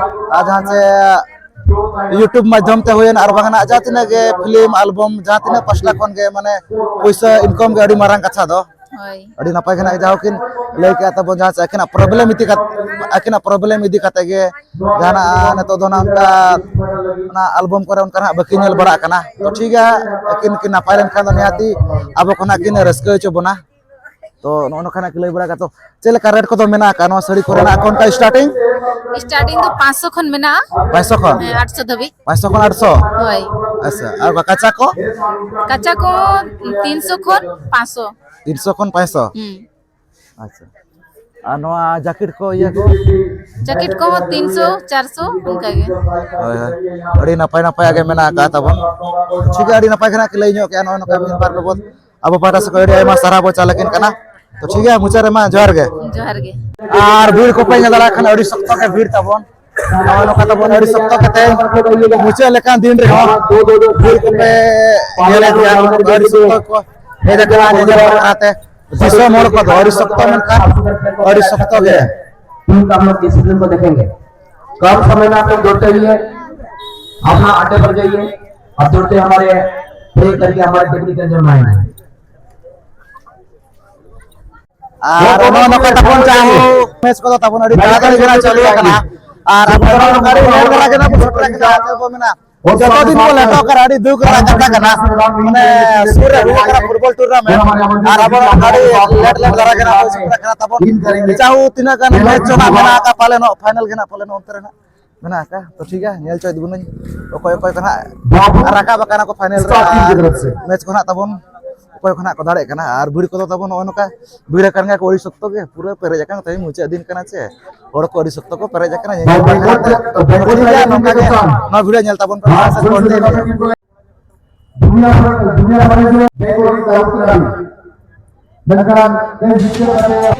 ᱟᱨ ᱡᱟᱦᱟᱸ ᱪᱮ YouTube ᱢᱟᱫᱽᱫᱷᱚᱢ ᱛᱮ ᱦᱩᱭᱮᱱ ᱟᱨ ᱵᱟᱝ ᱱᱟᱜ ᱡᱟᱦᱟᱸ ᱛᱤᱱᱟᱹᱜ ᱜᱮ ᱯᱷᱤᱞᱢ, ᱟᱞᱵᱚᱢ, ᱡᱟᱦᱟᱸ ᱛᱤᱱᱟᱹᱜ ᱯᱟᱥᱴᱟ ᱠᱷᱚᱱ ᱜᱮ ᱢᱟᱱᱮ ᱯᱩᱭᱥᱟᱹ ᱤᱱᱠᱟᱢ ᱜᱮ ᱟᱹᱰᱤ ᱢᱟᱨᱟᱝ ᱠᱟᱛᱷᱟ ᱫᱚ᱾ ᱦᱳᱭ᱾ ᱟᱹᱰᱤ ᱱᱟᱯᱟᱭ ᱜᱮ ᱱᱟᱜ ᱡᱟᱦᱟᱸ ᱠᱤᱱ ᱞᱟᱹᱭ ᱠᱮᱜᱼᱟ ᱛᱟᱵᱚᱱ, ᱡᱟᱦᱟᱸ ᱪᱮ ᱟᱹᱠᱤᱱᱟᱜ ᱯᱨᱚᱵᱞᱮᱢ ᱤᱫᱤ ᱠᱟᱛᱮ, ᱟᱹᱠᱤᱱᱟᱜ ᱯᱨᱚᱵᱞᱮᱢ ᱤᱫᱤ ᱠᱟᱛᱮ ᱜᱮ ᱡᱟᱦᱟᱱᱟᱜ ᱱᱤᱛᱚᱜ ᱫᱚ ᱱᱟᱜ ᱚᱱᱠᱟ ᱚᱱᱟ ᱟᱞᱵᱚᱢ ᱠᱚᱨᱮ ᱚᱱᱠᱟ ᱱᱟᱜ ᱵᱟᱹᱠᱤᱱ ᱧᱮᱞ ᱵᱟᱲᱟᱜ ᱠᱟᱱᱟ᱾ ᱛᱚ ᱴᱷᱤᱠ ᱜᱮᱭᱟ, ᱟᱹᱠᱤᱱ ᱠᱤᱱ ᱱᱟᱯᱟᱭ ᱞᱮᱱᱠᱷᱟᱱ ᱫᱚ ᱱᱤᱦᱟᱹᱛᱤ ᱟᱵᱚ ᱠᱷᱚᱱᱟᱜ ᱠᱤᱱ ᱨᱟᱹᱥᱠᱟᱹ ᱦᱚᱪᱚ ᱵᱚᱱᱟ᱾ ᱛᱚ ᱱᱚᱜᱼᱚ ᱱᱚᱝᱠᱟ ᱱᱟᱜ ᱠᱤᱱ ᱞᱟᱹᱭ ᱵᱟᱲᱟ ᱠᱟᱜᱼᱟ᱾ ᱛᱚ ᱪᱮᱫ ᱞᱮᱠᱟ ᱨᱮᱴ ᱠᱚᱫᱚ ᱢᱮᱱᱟᱜ ᱟᱠᱟᱫ ᱱᱚᱣᱟ ᱥᱟᱹᱲᱤ ᱠᱚᱨᱮᱱᱟᱜ ᱠᱷᱚᱱ ᱚᱱᱠᱟ ᱥᱴᱟᱨᱴᱤᱝ? ᱥᱴᱟᱨᱴᱤᱝ ᱫᱚ ᱯᱟᱸᱪᱥᱚ ᱠᱷᱚᱱ ᱢᱮᱱᱟᱜᱼᱟ᱾ ᱯᱟᱸᱪᱥᱚ ᱠᱷᱚᱱ? ᱦᱮᱸ, ᱟᱴᱥᱚ ᱫᱷᱟᱹᱵᱤᱡ᱾ ᱯᱟᱸᱪᱥᱚ ᱠᱷᱚᱱ ᱟᱴᱥᱚ? ᱦᱳᱭ᱾ ᱟᱪᱪᱷᱟ, ᱟᱨ ᱠᱟᱪᱟ ᱠᱚ? ᱠᱟᱪᱟ ᱠᱚ ᱛᱤᱱᱥᱚ ᱠᱷᱚᱱ ᱯᱟᱸᱪᱥᱚ᱾ ᱛᱤᱱᱥᱚ ᱠᱷᱚᱱ ᱯᱟᱸᱪᱥᱚ? ᱦᱩᱸ᱾ ᱟᱪᱪᱷᱟ, ᱟᱨ ᱱᱚᱣᱟ ᱡᱟᱠᱮᱴ ᱠᱚ, ᱤᱭᱟᱹ ᱠᱚ? ᱡᱟᱠᱮᱴ ᱠᱚᱦᱚᱸ ᱛᱤᱱᱥᱚ, ᱪᱟᱨᱥᱚ, ᱚᱱᱠᱟ ᱜᱮ᱾ ᱦᱳᱭ, ᱦᱳᱭ, ᱟᱹᱰᱤ ᱱᱟᱯᱟᱭ ᱱᱟᱯᱟᱭᱟᱜ ᱜᱮ ᱢᱮᱱᱟᱜ ᱟᱠᱟᱫ ᱛᱟᱵᱚᱱ᱾ ᱴᱷᱤᱠ ᱜᱮᱭᱟ, ᱟᱹᱰᱤ ᱱᱟᱯᱟᱭ ᱜᱮ ᱱᱟᱜ ᱠᱤᱱ ᱞᱟᱹᱭ ᱧᱚᱜ ᱠᱮᱜᱼᱟ ᱱᱚᱜᱼᱚᱭ ᱱᱚᱝᱠᱟ ᱢᱤᱫ ᱵᱟᱨ ᱵᱟᱵᱚᱫ᱾ ᱟᱵᱚ ᱯᱟᱦᱴᱟ ᱥᱮᱫ ᱠᱷᱚᱱ ᱟᱹᱰᱤ ᱟᱭᱢᱟ ᱥᱟᱨᱦᱟᱣ ᱵᱚ ᱪᱟᱞ ᱟᱹᱠᱤᱱ ᱠᱟᱱᱟ᱾ ᱛᱚ ᱴᱷᱤᱠ ᱜᱮᱭᱟ, ᱢᱩᱪᱟᱹᱫ ᱨᱮᱢᱟ ᱡᱚᱦᱟᱨ ᱜᱮ᱾ ᱡᱚᱦᱟᱨ ᱜᱮ᱾ ᱟᱨ ᱵᱷᱤᱲ ᱠᱚᱯᱮ ᱧᱮᱞ ᱫᱟᱲᱮᱭᱟᱜ ᱠᱷᱟᱱ ᱟᱹᱰᱤ ᱥᱚᱠᱛᱚ ᱜᱮ ᱵᱷᱤᱲ ᱛᱟᱵᱚᱱ᱾ ᱱᱚᱜᱼᱚᱭ ᱱᱚᱝᱠᱟ ᱛᱟᱵᱚᱱ ᱟᱹᱰᱤ ᱥᱚᱠᱛᱚ ᱠᱟᱛᱮ ᱢᱩᱪᱟᱹᱫ ᱞᱮᱠᱟᱱ ᱫᱤᱱ ᱨᱮᱦᱚᱸ ᱵᱷᱤᱲ ᱠᱚᱯᱮ ᱧᱮᱞᱮᱫ ᱜᱮᱭᱟ, ᱟᱹᱰᱤ ᱥᱚᱠᱛᱚ ᱠᱚ ᱦᱮᱡ ᱟᱠᱟᱱᱟ ᱧᱮᱧᱮᱞ ᱵᱟᱠᱷᱨᱟ ᱛᱮ᱾ ᱫᱤᱥᱚᱢ ᱦᱚᱲ ᱠᱚᱫᱚ ᱟᱹᱰᱤ ᱥᱚᱠᱛᱚ, ᱢᱮᱱᱠᱷᱟᱱ ᱟᱹᱰᱤ ᱥᱚᱠᱛᱚ ᱜᱮ᱾ हम लोग डिसिप्लिन को देखेंगे। कम समय में आप लोग दौड़ते हुए अपना अड्डे पर जाइए और दौड़ते हमारे प्रे करके हमारे टेक्निकल जो माइंड है। ᱟᱨ ᱱᱚᱜᱼᱚ ᱱᱚᱝᱠᱟ ᱛᱟᱵᱚᱱ ᱡᱟᱦᱟᱸ ᱢᱮᱪ ᱠᱚᱫᱚ ᱛᱟᱵᱚᱱ ᱟᱹᱰᱤ ᱛᱟᱲᱟᱛᱟᱲᱤ ᱜᱮ ᱱᱟᱜ ᱪᱟᱹᱞᱩ ᱟᱠᱟᱱᱟ᱾ ᱟᱨ ᱟᱵᱚ ᱫᱚ ᱱᱚᱝᱠᱟ ᱟᱹᱰᱤ ᱞᱮᱴ ᱫᱷᱟᱨᱟ ᱜᱮ ᱱᱟᱜ ᱵᱚᱱ ᱥᱮᱴᱮᱨ ᱟᱠᱟᱱᱟ, ᱪᱮᱫ ᱵᱚ ᱢᱮᱱᱟ, ᱡᱚᱛᱚ ᱫᱤᱱ ᱠᱚ ᱞᱮᱴᱚᱜ ᱠᱟᱱᱟ, ᱟᱹᱰᱤ ᱫᱩᱠ ᱨᱮᱱᱟᱜ ᱠᱟᱛᱷᱟ ᱠᱟᱱᱟ᱾ ᱢᱟᱱᱮ ᱥᱩᱨ ᱨᱮ ᱦᱩᱭᱩᱜ ᱠᱟᱱᱟ ᱯᱷᱩᱴᱵᱚᱞ ᱴᱩᱨᱱᱟᱢᱮᱱᱴ, ᱟᱨ ᱟᱵᱚ ᱟᱹᱰᱤ ᱞᱮᱴ ᱞᱮᱴ ᱫᱷᱟᱨᱟ ᱜᱮ ᱱᱟᱜ ᱵᱚᱱ ᱥᱮᱴᱮᱨ ᱟᱠᱟᱱᱟ ᱛᱟᱵᱚᱱ᱾ ᱡᱟᱦᱟᱸ ᱛᱤᱱᱟᱹᱜ ᱜᱟᱱ ᱢᱮᱪ ᱪᱚ ᱱᱟᱜ ᱢᱮᱱᱟᱜ ᱟᱠᱟᱫ ᱯᱟᱞᱮ ᱱᱚᱜ ᱯᱷᱟᱭᱱᱮᱞ ᱜᱮ ᱱᱟᱜ ᱯᱟᱞᱮ ᱱᱚᱜ ᱚᱱᱛᱮ ᱨᱮ ᱱᱟᱜ ᱢᱮᱱᱟᱜ ᱟᱠᱟᱫ᱾ ᱛᱚ ᱴᱷᱤᱠ ᱜᱮᱭᱟ, ᱧᱮᱞ ᱦᱚᱪᱚᱭᱮᱫ ᱵᱚᱱᱟᱹᱧ ᱚᱠᱚᱭ ᱚᱠᱚᱭ ᱠᱚ ᱱᱟᱜ ᱨᱟᱠᱟᱵ ᱟᱠᱟᱱᱟ ᱠᱚ ᱯᱷᱟᱭᱱᱮᱞ ᱨᱮ, ᱟᱨ ᱢᱮᱪ ᱠᱚ ᱱᱟᱜ ᱛᱟᱵᱚᱱ ᱚᱠᱚᱭ ᱠᱚ ᱱᱟᱜ ᱠᱚ ᱫᱟᱲᱮᱭᱟᱜ ᱠᱟᱱᱟ᱾ ᱟᱨ ᱵᱷᱤᱲ ᱠᱚᱫᱚ ᱛᱟᱵᱚᱱ ᱱᱚᱜᱼᱚᱭ ᱱᱚᱝᱠᱟ ᱵᱷᱤᱲ ᱟᱠᱟᱱ ᱜᱮᱭᱟ ᱠᱚ ᱟᱹᱰᱤ ᱥᱚᱠᱛᱚ ᱜᱮ, ᱯᱩᱨᱟᱹ ᱯᱮᱨᱮᱡ ᱟᱠᱟᱱ, ᱛᱮᱦᱮᱧ ᱢᱩᱪᱟᱹᱫ ᱫᱤᱱ ᱠᱟᱱᱟ ᱪᱮ, ᱦᱚᱲ ᱠᱚ ᱟᱹᱰᱤ ᱥᱚᱠᱛᱚ ᱠᱚ ᱯᱮᱨᱮᱡ ᱟᱠᱟᱱᱟ᱾ ᱧᱮᱧᱮᱞ ᱵᱮᱱ ᱱᱟᱜ᱾ ᱴᱷᱤᱠ ᱜᱮᱭᱟ, ᱱᱚᱝᱠᱟ ᱜᱮ ᱱᱚᱣᱟ ᱵᱷᱤᱰᱤᱭᱳ ᱧᱮᱞ ᱛᱟᱵᱚᱱ ᱯᱮ, ᱢᱟᱲᱟᱝ ᱥᱮᱫ continue ᱯᱮ᱾ ᱫᱩᱱᱤᱭᱟᱹ ᱵᱷᱟᱨ, ᱫᱩᱱᱤᱭᱟᱹ ᱵᱷᱟᱨ ᱨᱮ ᱵᱮᱝᱜᱚᱞᱤ ᱫᱟᱨᱩ ᱠᱟᱱᱟ᱾ ᱢᱮᱱᱠᱷᱟᱱ ᱛᱮᱦᱮᱧ ᱡᱤᱛᱠᱟᱹᱨ ᱠᱟᱛᱮ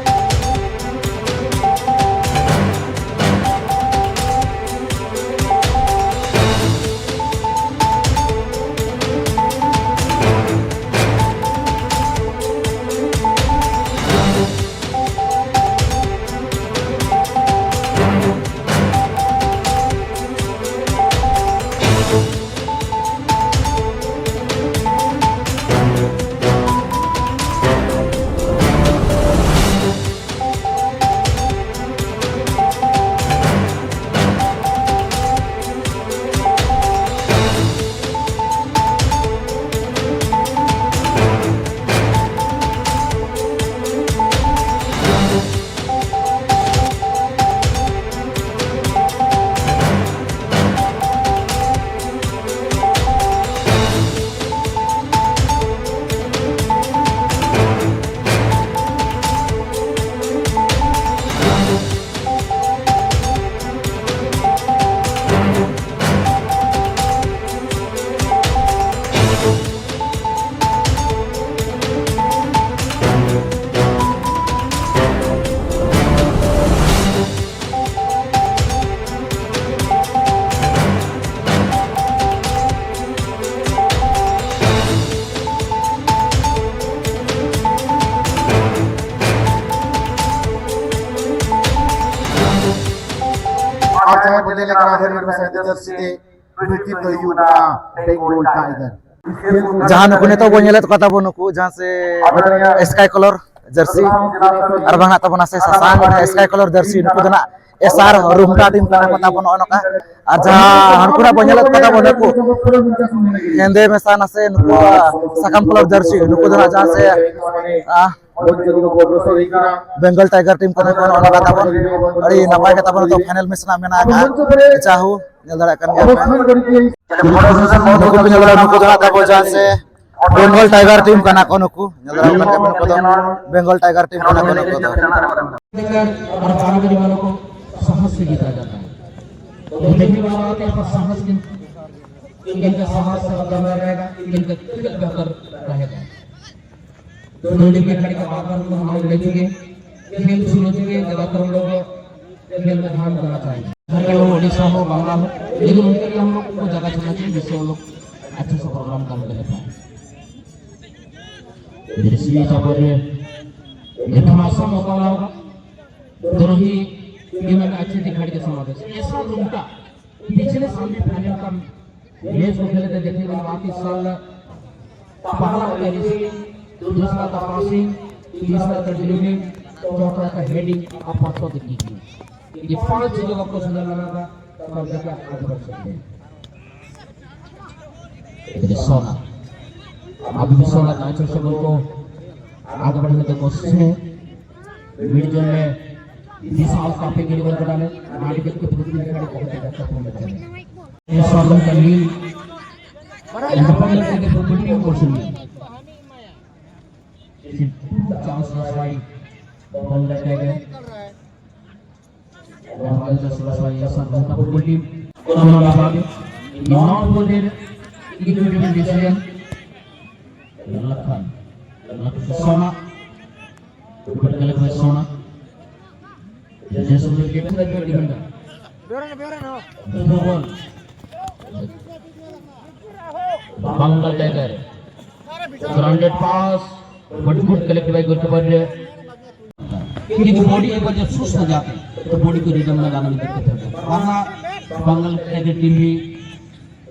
ᱟᱨ ᱡᱟᱦᱟᱸᱭ ᱵᱚᱱ ᱧᱮᱞᱮ ᱠᱟᱱᱟ ᱦᱮᱨᱢᱮᱴ ᱢᱮᱥᱟ ᱡᱟᱹᱨᱥᱤ ᱛᱮ ᱵᱤᱨᱛᱤ ᱫᱚ ᱦᱩᱭᱩᱜ ᱠᱟᱱᱟ ᱵᱮᱝᱜᱚᱞ ᱴᱟᱭᱜᱟᱨ᱾ ᱡᱟᱦᱟᱸ ᱱᱩᱠᱩ ᱱᱤᱛᱚᱜ ᱵᱚᱱ ᱧᱮᱞᱮᱫ ᱠᱚ ᱛᱟᱵᱚᱱ, ᱱᱩᱠᱩ ᱡᱟᱦᱟᱸ ᱥᱮ ᱥᱠᱟᱭ ᱠᱟᱞᱟᱨ ᱡᱟᱹᱨᱥᱤ, ᱟᱨ ᱵᱟᱝ ᱦᱟᱸᱜ ᱛᱟᱵᱚᱱᱟ ᱥᱮ ᱥᱟᱥᱟᱝ ᱥᱠᱟᱭ ᱠᱟᱞᱟᱨ ᱡᱟᱹᱨᱥᱤ, ᱱᱩᱠᱩ ᱫᱚ ᱱᱟᱜ ᱮᱥ ᱟᱨ ᱨᱩᱢᱴᱟ ᱴᱤᱢ ᱠᱟᱱᱟ ᱠᱚ ᱛᱟᱵᱚᱱ ᱱᱚᱜᱼᱚ ᱱᱚᱝᱠᱟ᱾ ᱟᱨ ᱡᱟᱦᱟᱸ ᱦᱟᱱᱠᱩ ᱱᱟᱜ ᱵᱚᱱ ᱧᱮᱞᱮᱫ ᱠᱚ ᱛᱟᱵᱚᱱ ᱱᱩᱠᱩ ᱦᱮᱸᱫᱮ ᱢᱮᱥᱟ ᱱᱟᱥᱮ ᱱᱩᱠᱩ ᱥᱟᱠᱟᱢ ᱠᱟᱞᱟᱨ ᱡᱟᱹᱨᱥᱤ, ᱱᱩᱠᱩ ᱫᱚ ᱱᱟᱜ ᱡᱟᱦᱟᱸ ᱥᱮ ᱟᱦ, ᱵᱮᱝᱜᱚᱞ ᱴᱟᱭᱜᱟᱨ ᱴᱤᱢ ᱠᱟᱱᱟ ᱠᱚ, ᱱᱚᱜᱼᱚ ᱱᱚᱝᱠᱟ ᱛᱟᱵᱚᱱ᱾ ᱟᱹᱰᱤ ᱱᱟᱯᱟᱭ ᱜᱮ ᱛᱟᱵᱚᱱ ᱱᱤᱛᱚᱜ ᱯᱷᱟᱭᱱᱮᱞ ᱢᱮᱪ ᱨᱮᱱᱟᱜ ᱢᱮᱱᱟᱜ ᱟᱠᱟᱫ᱾ ᱡᱟᱦᱳ, ᱧᱮᱞ ᱫᱟᱲᱮᱭᱟᱜ ᱠᱟᱱ ᱜᱮᱭᱟ ᱯᱮ᱾ ᱱᱩᱠᱩ ᱯᱮ ᱧᱮᱞ ᱫᱟᱲᱮᱭᱟᱜᱼᱟ, ᱱᱩᱠᱩ ᱫᱚ ᱦᱟᱸᱜ ᱛᱟᱵᱚ ᱡᱟᱦᱟᱸ ᱥᱮ ᱵᱮᱝᱜᱚᱞ ᱴᱟᱭᱜᱟᱨ ᱴᱤᱢ ᱠᱟᱱᱟ ᱠᱚ ᱱᱩᱠᱩ᱾ ᱧᱮᱞ ᱫᱟᱲᱮᱭᱟᱜ ᱠᱟᱱ ᱜᱮᱭᱟ ᱯᱮ, ᱱᱩᱠᱩ ᱫᱚ ᱵᱮᱝᱜᱚᱞ ᱴᱟᱭᱜᱟᱨ ᱴᱤᱢ ᱠᱟᱱᱟ ᱠᱚ ᱱᱩᱠᱩ ᱫᱚ᱾ और बारह बजे वालों को साहस से जीता जाता है। तो देखने वाला होता है पर साहस किन, किनका साहस और दम रहेगा, किनका क्रिकेट बेहतर रहेगा। दोनों टीम के खिलाड़ी का बार बार हम लोग ले चुके हैं। खेल शुरू हो चुके हैं, ज्यादातर हम लोग खेल में ध्यान देना चाहिए। चाहे वो उड़ीसा हो, बांग्ला हो, लेकिन उनके लिए हम लोग को जगह छोड़ना चाहिए, जिससे वो लोग अच्छे से प्रोग्राम काम कर पाए। जैसे ही यहाँ पर ये तमाशा मौका मिला होगा, दोनों ही टीम में अच्छे दिखाई के समावेश। ऐसा उनका पिछले सेमीफाइनल का मैच को खेले थे, देखने के बाद इस साल पहला था रिसीविंग, दूसरा था पासिंग, तीसरा था ड्रिबलिंग, चौथा था हेडिंग और पांचवा था किकिंग। ये पांच चीजों का आपको सुधार लाना था, तब जाके आप आगे बढ़ सकते हैं। ये सोना, अभी भी सोना का अच्छा से बॉल को आगे बढ़ने की कोशिश है। मिड जोन में विशाल काफी गिरी बॉल बनाने, आगे के पृथ्वी खड़े बहुत ही अच्छा परफॉर्मेंस है। ये स्वागत का लीड एंड द पॉइंट के लिए फुटबॉल टीम को सुनिए। चांस लॉस भाई, बॉल लेके गए। बॉल चांस लॉस भाई, ऐसा बहुत football team. Corona Baba, not ball they, individual decision. Lakhan, Lakhan सोना, ऊपर के लखन सोना। जैसे उधर के पूरा जो defender. Bangla tiger. Grounded pass, but good collect by goalkeeper। क्योंकि बॉडी एक बार जब सुस्त हो जाती है तो बॉडी को रिदम लगाना भी दिक्कत हो जाती है। वरना बंगाल क्रिकेट टीम भी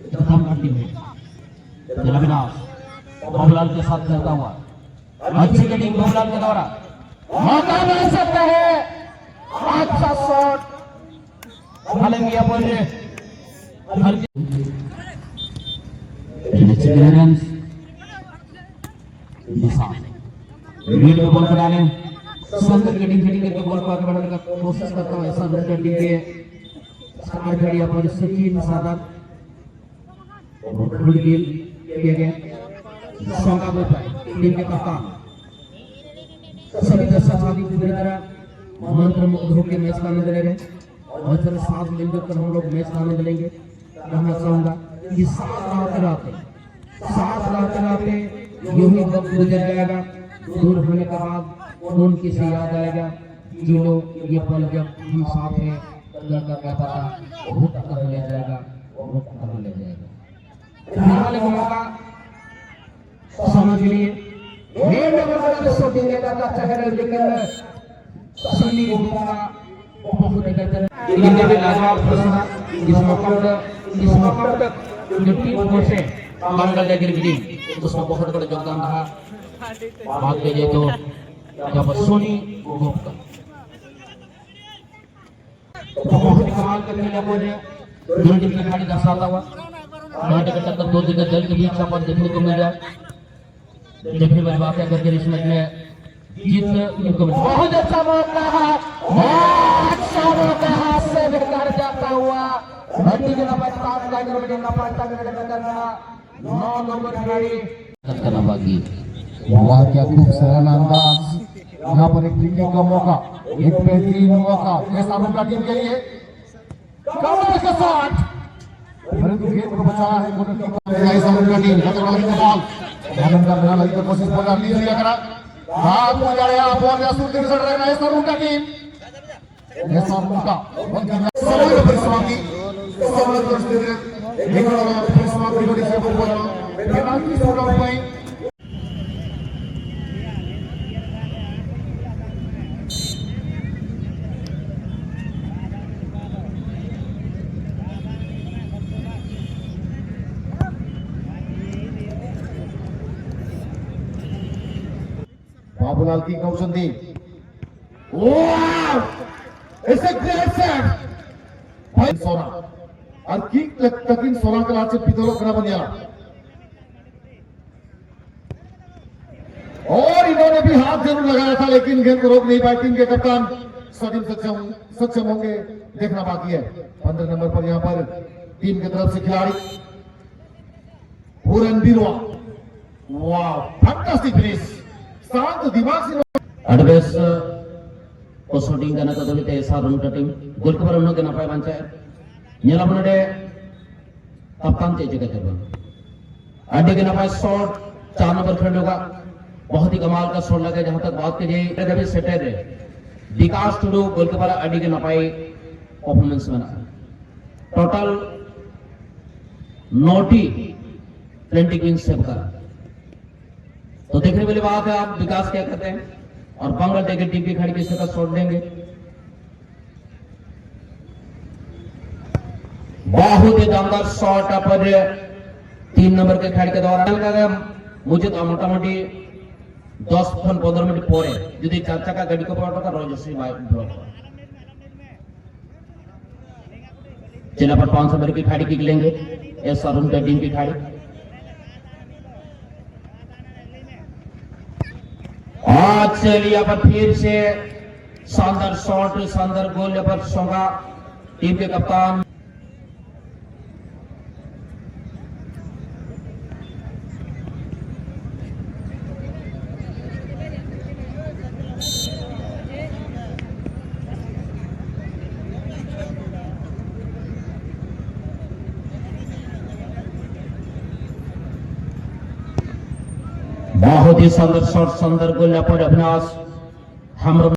एकदम टीम है। चला विनाश, बाबूलाल के साथ खेलता हुआ, अच्छी कटिंग बाबूलाल के द्वारा, मौका मिल सकता है। अच्छा शॉट, हालांकि अपन ने हल्के क्लियरेंस, दिशा लीड में बॉल को डाले, सुंदर कटिंग फील्डिंग करके बॉल को आगे बढ़ाने का कोशिश करता है। ऐसा रूट टीम के स्टार खिलाड़ी अपन सचिन सादर, गुड डील किया गया। शौका बोपाई टीम के कप्तान, सभी दर्शक साथी पूरी तरह मंत्र मुग्ध होकर मैच का आनंद ले रहे हैं और जरा साथ मिलजुल कर हम लोग मैच का आनंद लेंगे। कहना चाहूंगा कि साथ रहते रहते, साथ रहते रहते यूं ही वक्त गुजर जाएगा। दूर होने के बाद कौन किसे याद आएगा। जी लो, ये पल जब हम साथ हैं, कल का क्या पता, वक्त कहाँ ले जाएगा, वक्त कहाँ ले जाएगा। फिलहाल एक मौका समझ लिए। ये नंबर वाला जो शॉट देने का था, चाहे लेकिन सनी गुप्ता बहुत ही बेहतर। इनके भी लाजवाब प्रश्न था। इस मौका पर, इस मौका पर जो टीम पहुंचे, बंगाल जागीर की टीम, उसमें बहुत बड़ा योगदान रहा। बात करिए तो क्या बात, सोनी गुप्ता। बहुत ही कमाल का खेल है, मुझे दो टीम की खिलाड़ी दर्शाता हुआ। नौ टिकट तक दो दिग्गज दल के बीच अपन देखने को मिल रहा है। जब भी मजबात है करके इस मैच में जीत इनको मिल, बहुत अच्छा मौका है, बहुत अच्छा मौका है, से बेकार जाता हुआ। हड्डी के नंबर सात का नंबर, नंबर सात का नंबर, नौ नंबर खिलाड़ी। करना बाकी। वाह, क्या खूब सराहना अंदाज। यहाँ पर एक फ्री किक का मौका, एक बेहतरीन मौका एसआर का टीम के लिए। कमर के साथ, परंतु गेंद को बचाना है गोलकीपर। एसआर का टीम, खतरनाक बॉल। ध्यान अंदर लेना लगी तो कोशिश बना ली, लिया करा। हाथ में जाए आप, बॉल या सूट के सड़ रहा है एसआर का टीम। एसआर का बॉल करना। समग्र परिसमाप्ति, समग्र परिस्थिति, एक और परिसमाप्ति को देखिए, बॉल बना। Penalty shootout point. ᱞᱟᱞ ᱠᱤᱠ ᱱᱚᱣᱥᱚᱱᱫᱤ᱾ Wow! It's a great save! ᱵᱷᱟᱭ ᱥᱚᱨᱟ᱾ ᱟᱨ ᱠᱤᱠ ᱛᱟᱹᱠᱤᱱ ᱥᱚᱨᱟ ᱠᱟᱱᱟ, ᱪᱮᱫ ᱵᱤᱫᱚᱞᱚᱜ ᱠᱟᱱᱟ ᱵᱚᱱ ᱧᱮᱞᱟ᱾ और इन्होंने भी हाथ जरूर लगाया था, लेकिन गेंद को रोक नहीं पाए। टीम के कप्तान सचिन सक्षम, सक्षम होंगे, देखना बाकी है। पंद्रह नंबर पर यहाँ पर टीम की तरफ से खिलाड़ी पूरन बीरवा। वाह, फैंटास्टिक फिनिश। शांत दिमाग से। ᱟᱹᱰᱤ ᱵᱮᱥ ᱠᱚ ᱥᱩᱴᱤᱝ ᱠᱟᱱᱟ ᱛᱚ ᱛᱚᱵᱮ ᱛᱮ ᱮᱥᱟᱨ ᱨᱩᱢᱴᱟ ᱴᱤᱢ ᱜᱳᱞᱠᱤᱯᱟᱨ ᱩᱱᱟᱹᱜ ᱜᱮ ᱱᱟᱯᱟᱭ ᱵᱟᱧᱪᱟᱣ ᱧᱮᱞ ᱟᱵᱚᱱ ᱱᱚᱰᱮ ᱠᱟᱯᱛᱟᱱ ᱪᱮᱫ ᱪᱤᱠᱟᱹ ᱪᱟᱵᱟ᱾ ᱟᱹᱰᱤ ᱜᱮ ᱱᱟᱯᱟᱭ ᱥᱚᱴ, ᱪᱟᱨ ᱱᱚᱢᱵᱚᱨ ᱠᱷᱮᱞᱳᱰ ᱨᱮᱱᱟᱜ ᱵᱚᱦᱩᱛ ᱦᱤ ᱠᱟᱢᱟᱞ ᱠᱟ ᱥᱚᱴ ᱞᱟᱜᱟ, ᱡᱟᱦᱟᱸ ᱛᱚᱠ ᱵᱟᱛ ᱠᱤᱡᱤᱭᱮ ᱫᱷᱟᱹᱵᱤᱡ ᱥᱮᱴᱮᱨ ᱨᱮ ᱵᱤᱠᱟᱥ ᱴᱩᱰᱩ ᱜᱳᱞᱠᱤᱯᱟᱨ ᱟᱜ ᱟᱹᱰᱤ ᱜᱮ ᱱᱟᱯᱟᱭ ᱯᱟᱨᱯᱷᱚᱨᱢᱮᱱᱥ ᱢᱮᱱᱟᱜᱼᱟ᱾ ᱴᱳᱴᱟᱞ ᱱᱚᱴᱤ ᱯᱞᱮᱱᱴᱤ ᱠᱩᱭᱤᱱ ᱥᱮᱵᱷ ᱠᱟᱨᱟ᱾ तो देखने वाली बात है, आप विकास क्या कहते हैं। और बंगल देखे टीम की खड़ी किस तरह शॉट देंगे। बहुत ही दमदार शॉट पर तीन नंबर के खिलाड़ी के द्वारा। मुझे तो मोटामोटी दस खन पंद्रह मिनट पर यदि चार चक्का गाड़ी को पकड़ता था, रोजर से बाइक ब्लॉक। चला पर पांच सौ की खाड़ी किक लेंगे। एस अरुण का टीम की खाड़ी। आज चलिए पर फिर से शानदार शॉट, शानदार गोल पर सोंगा टीम के कप्तान। बहुत ही शानदार शॉट, शानदार गोल पर अविनाश हेम्ब्रम।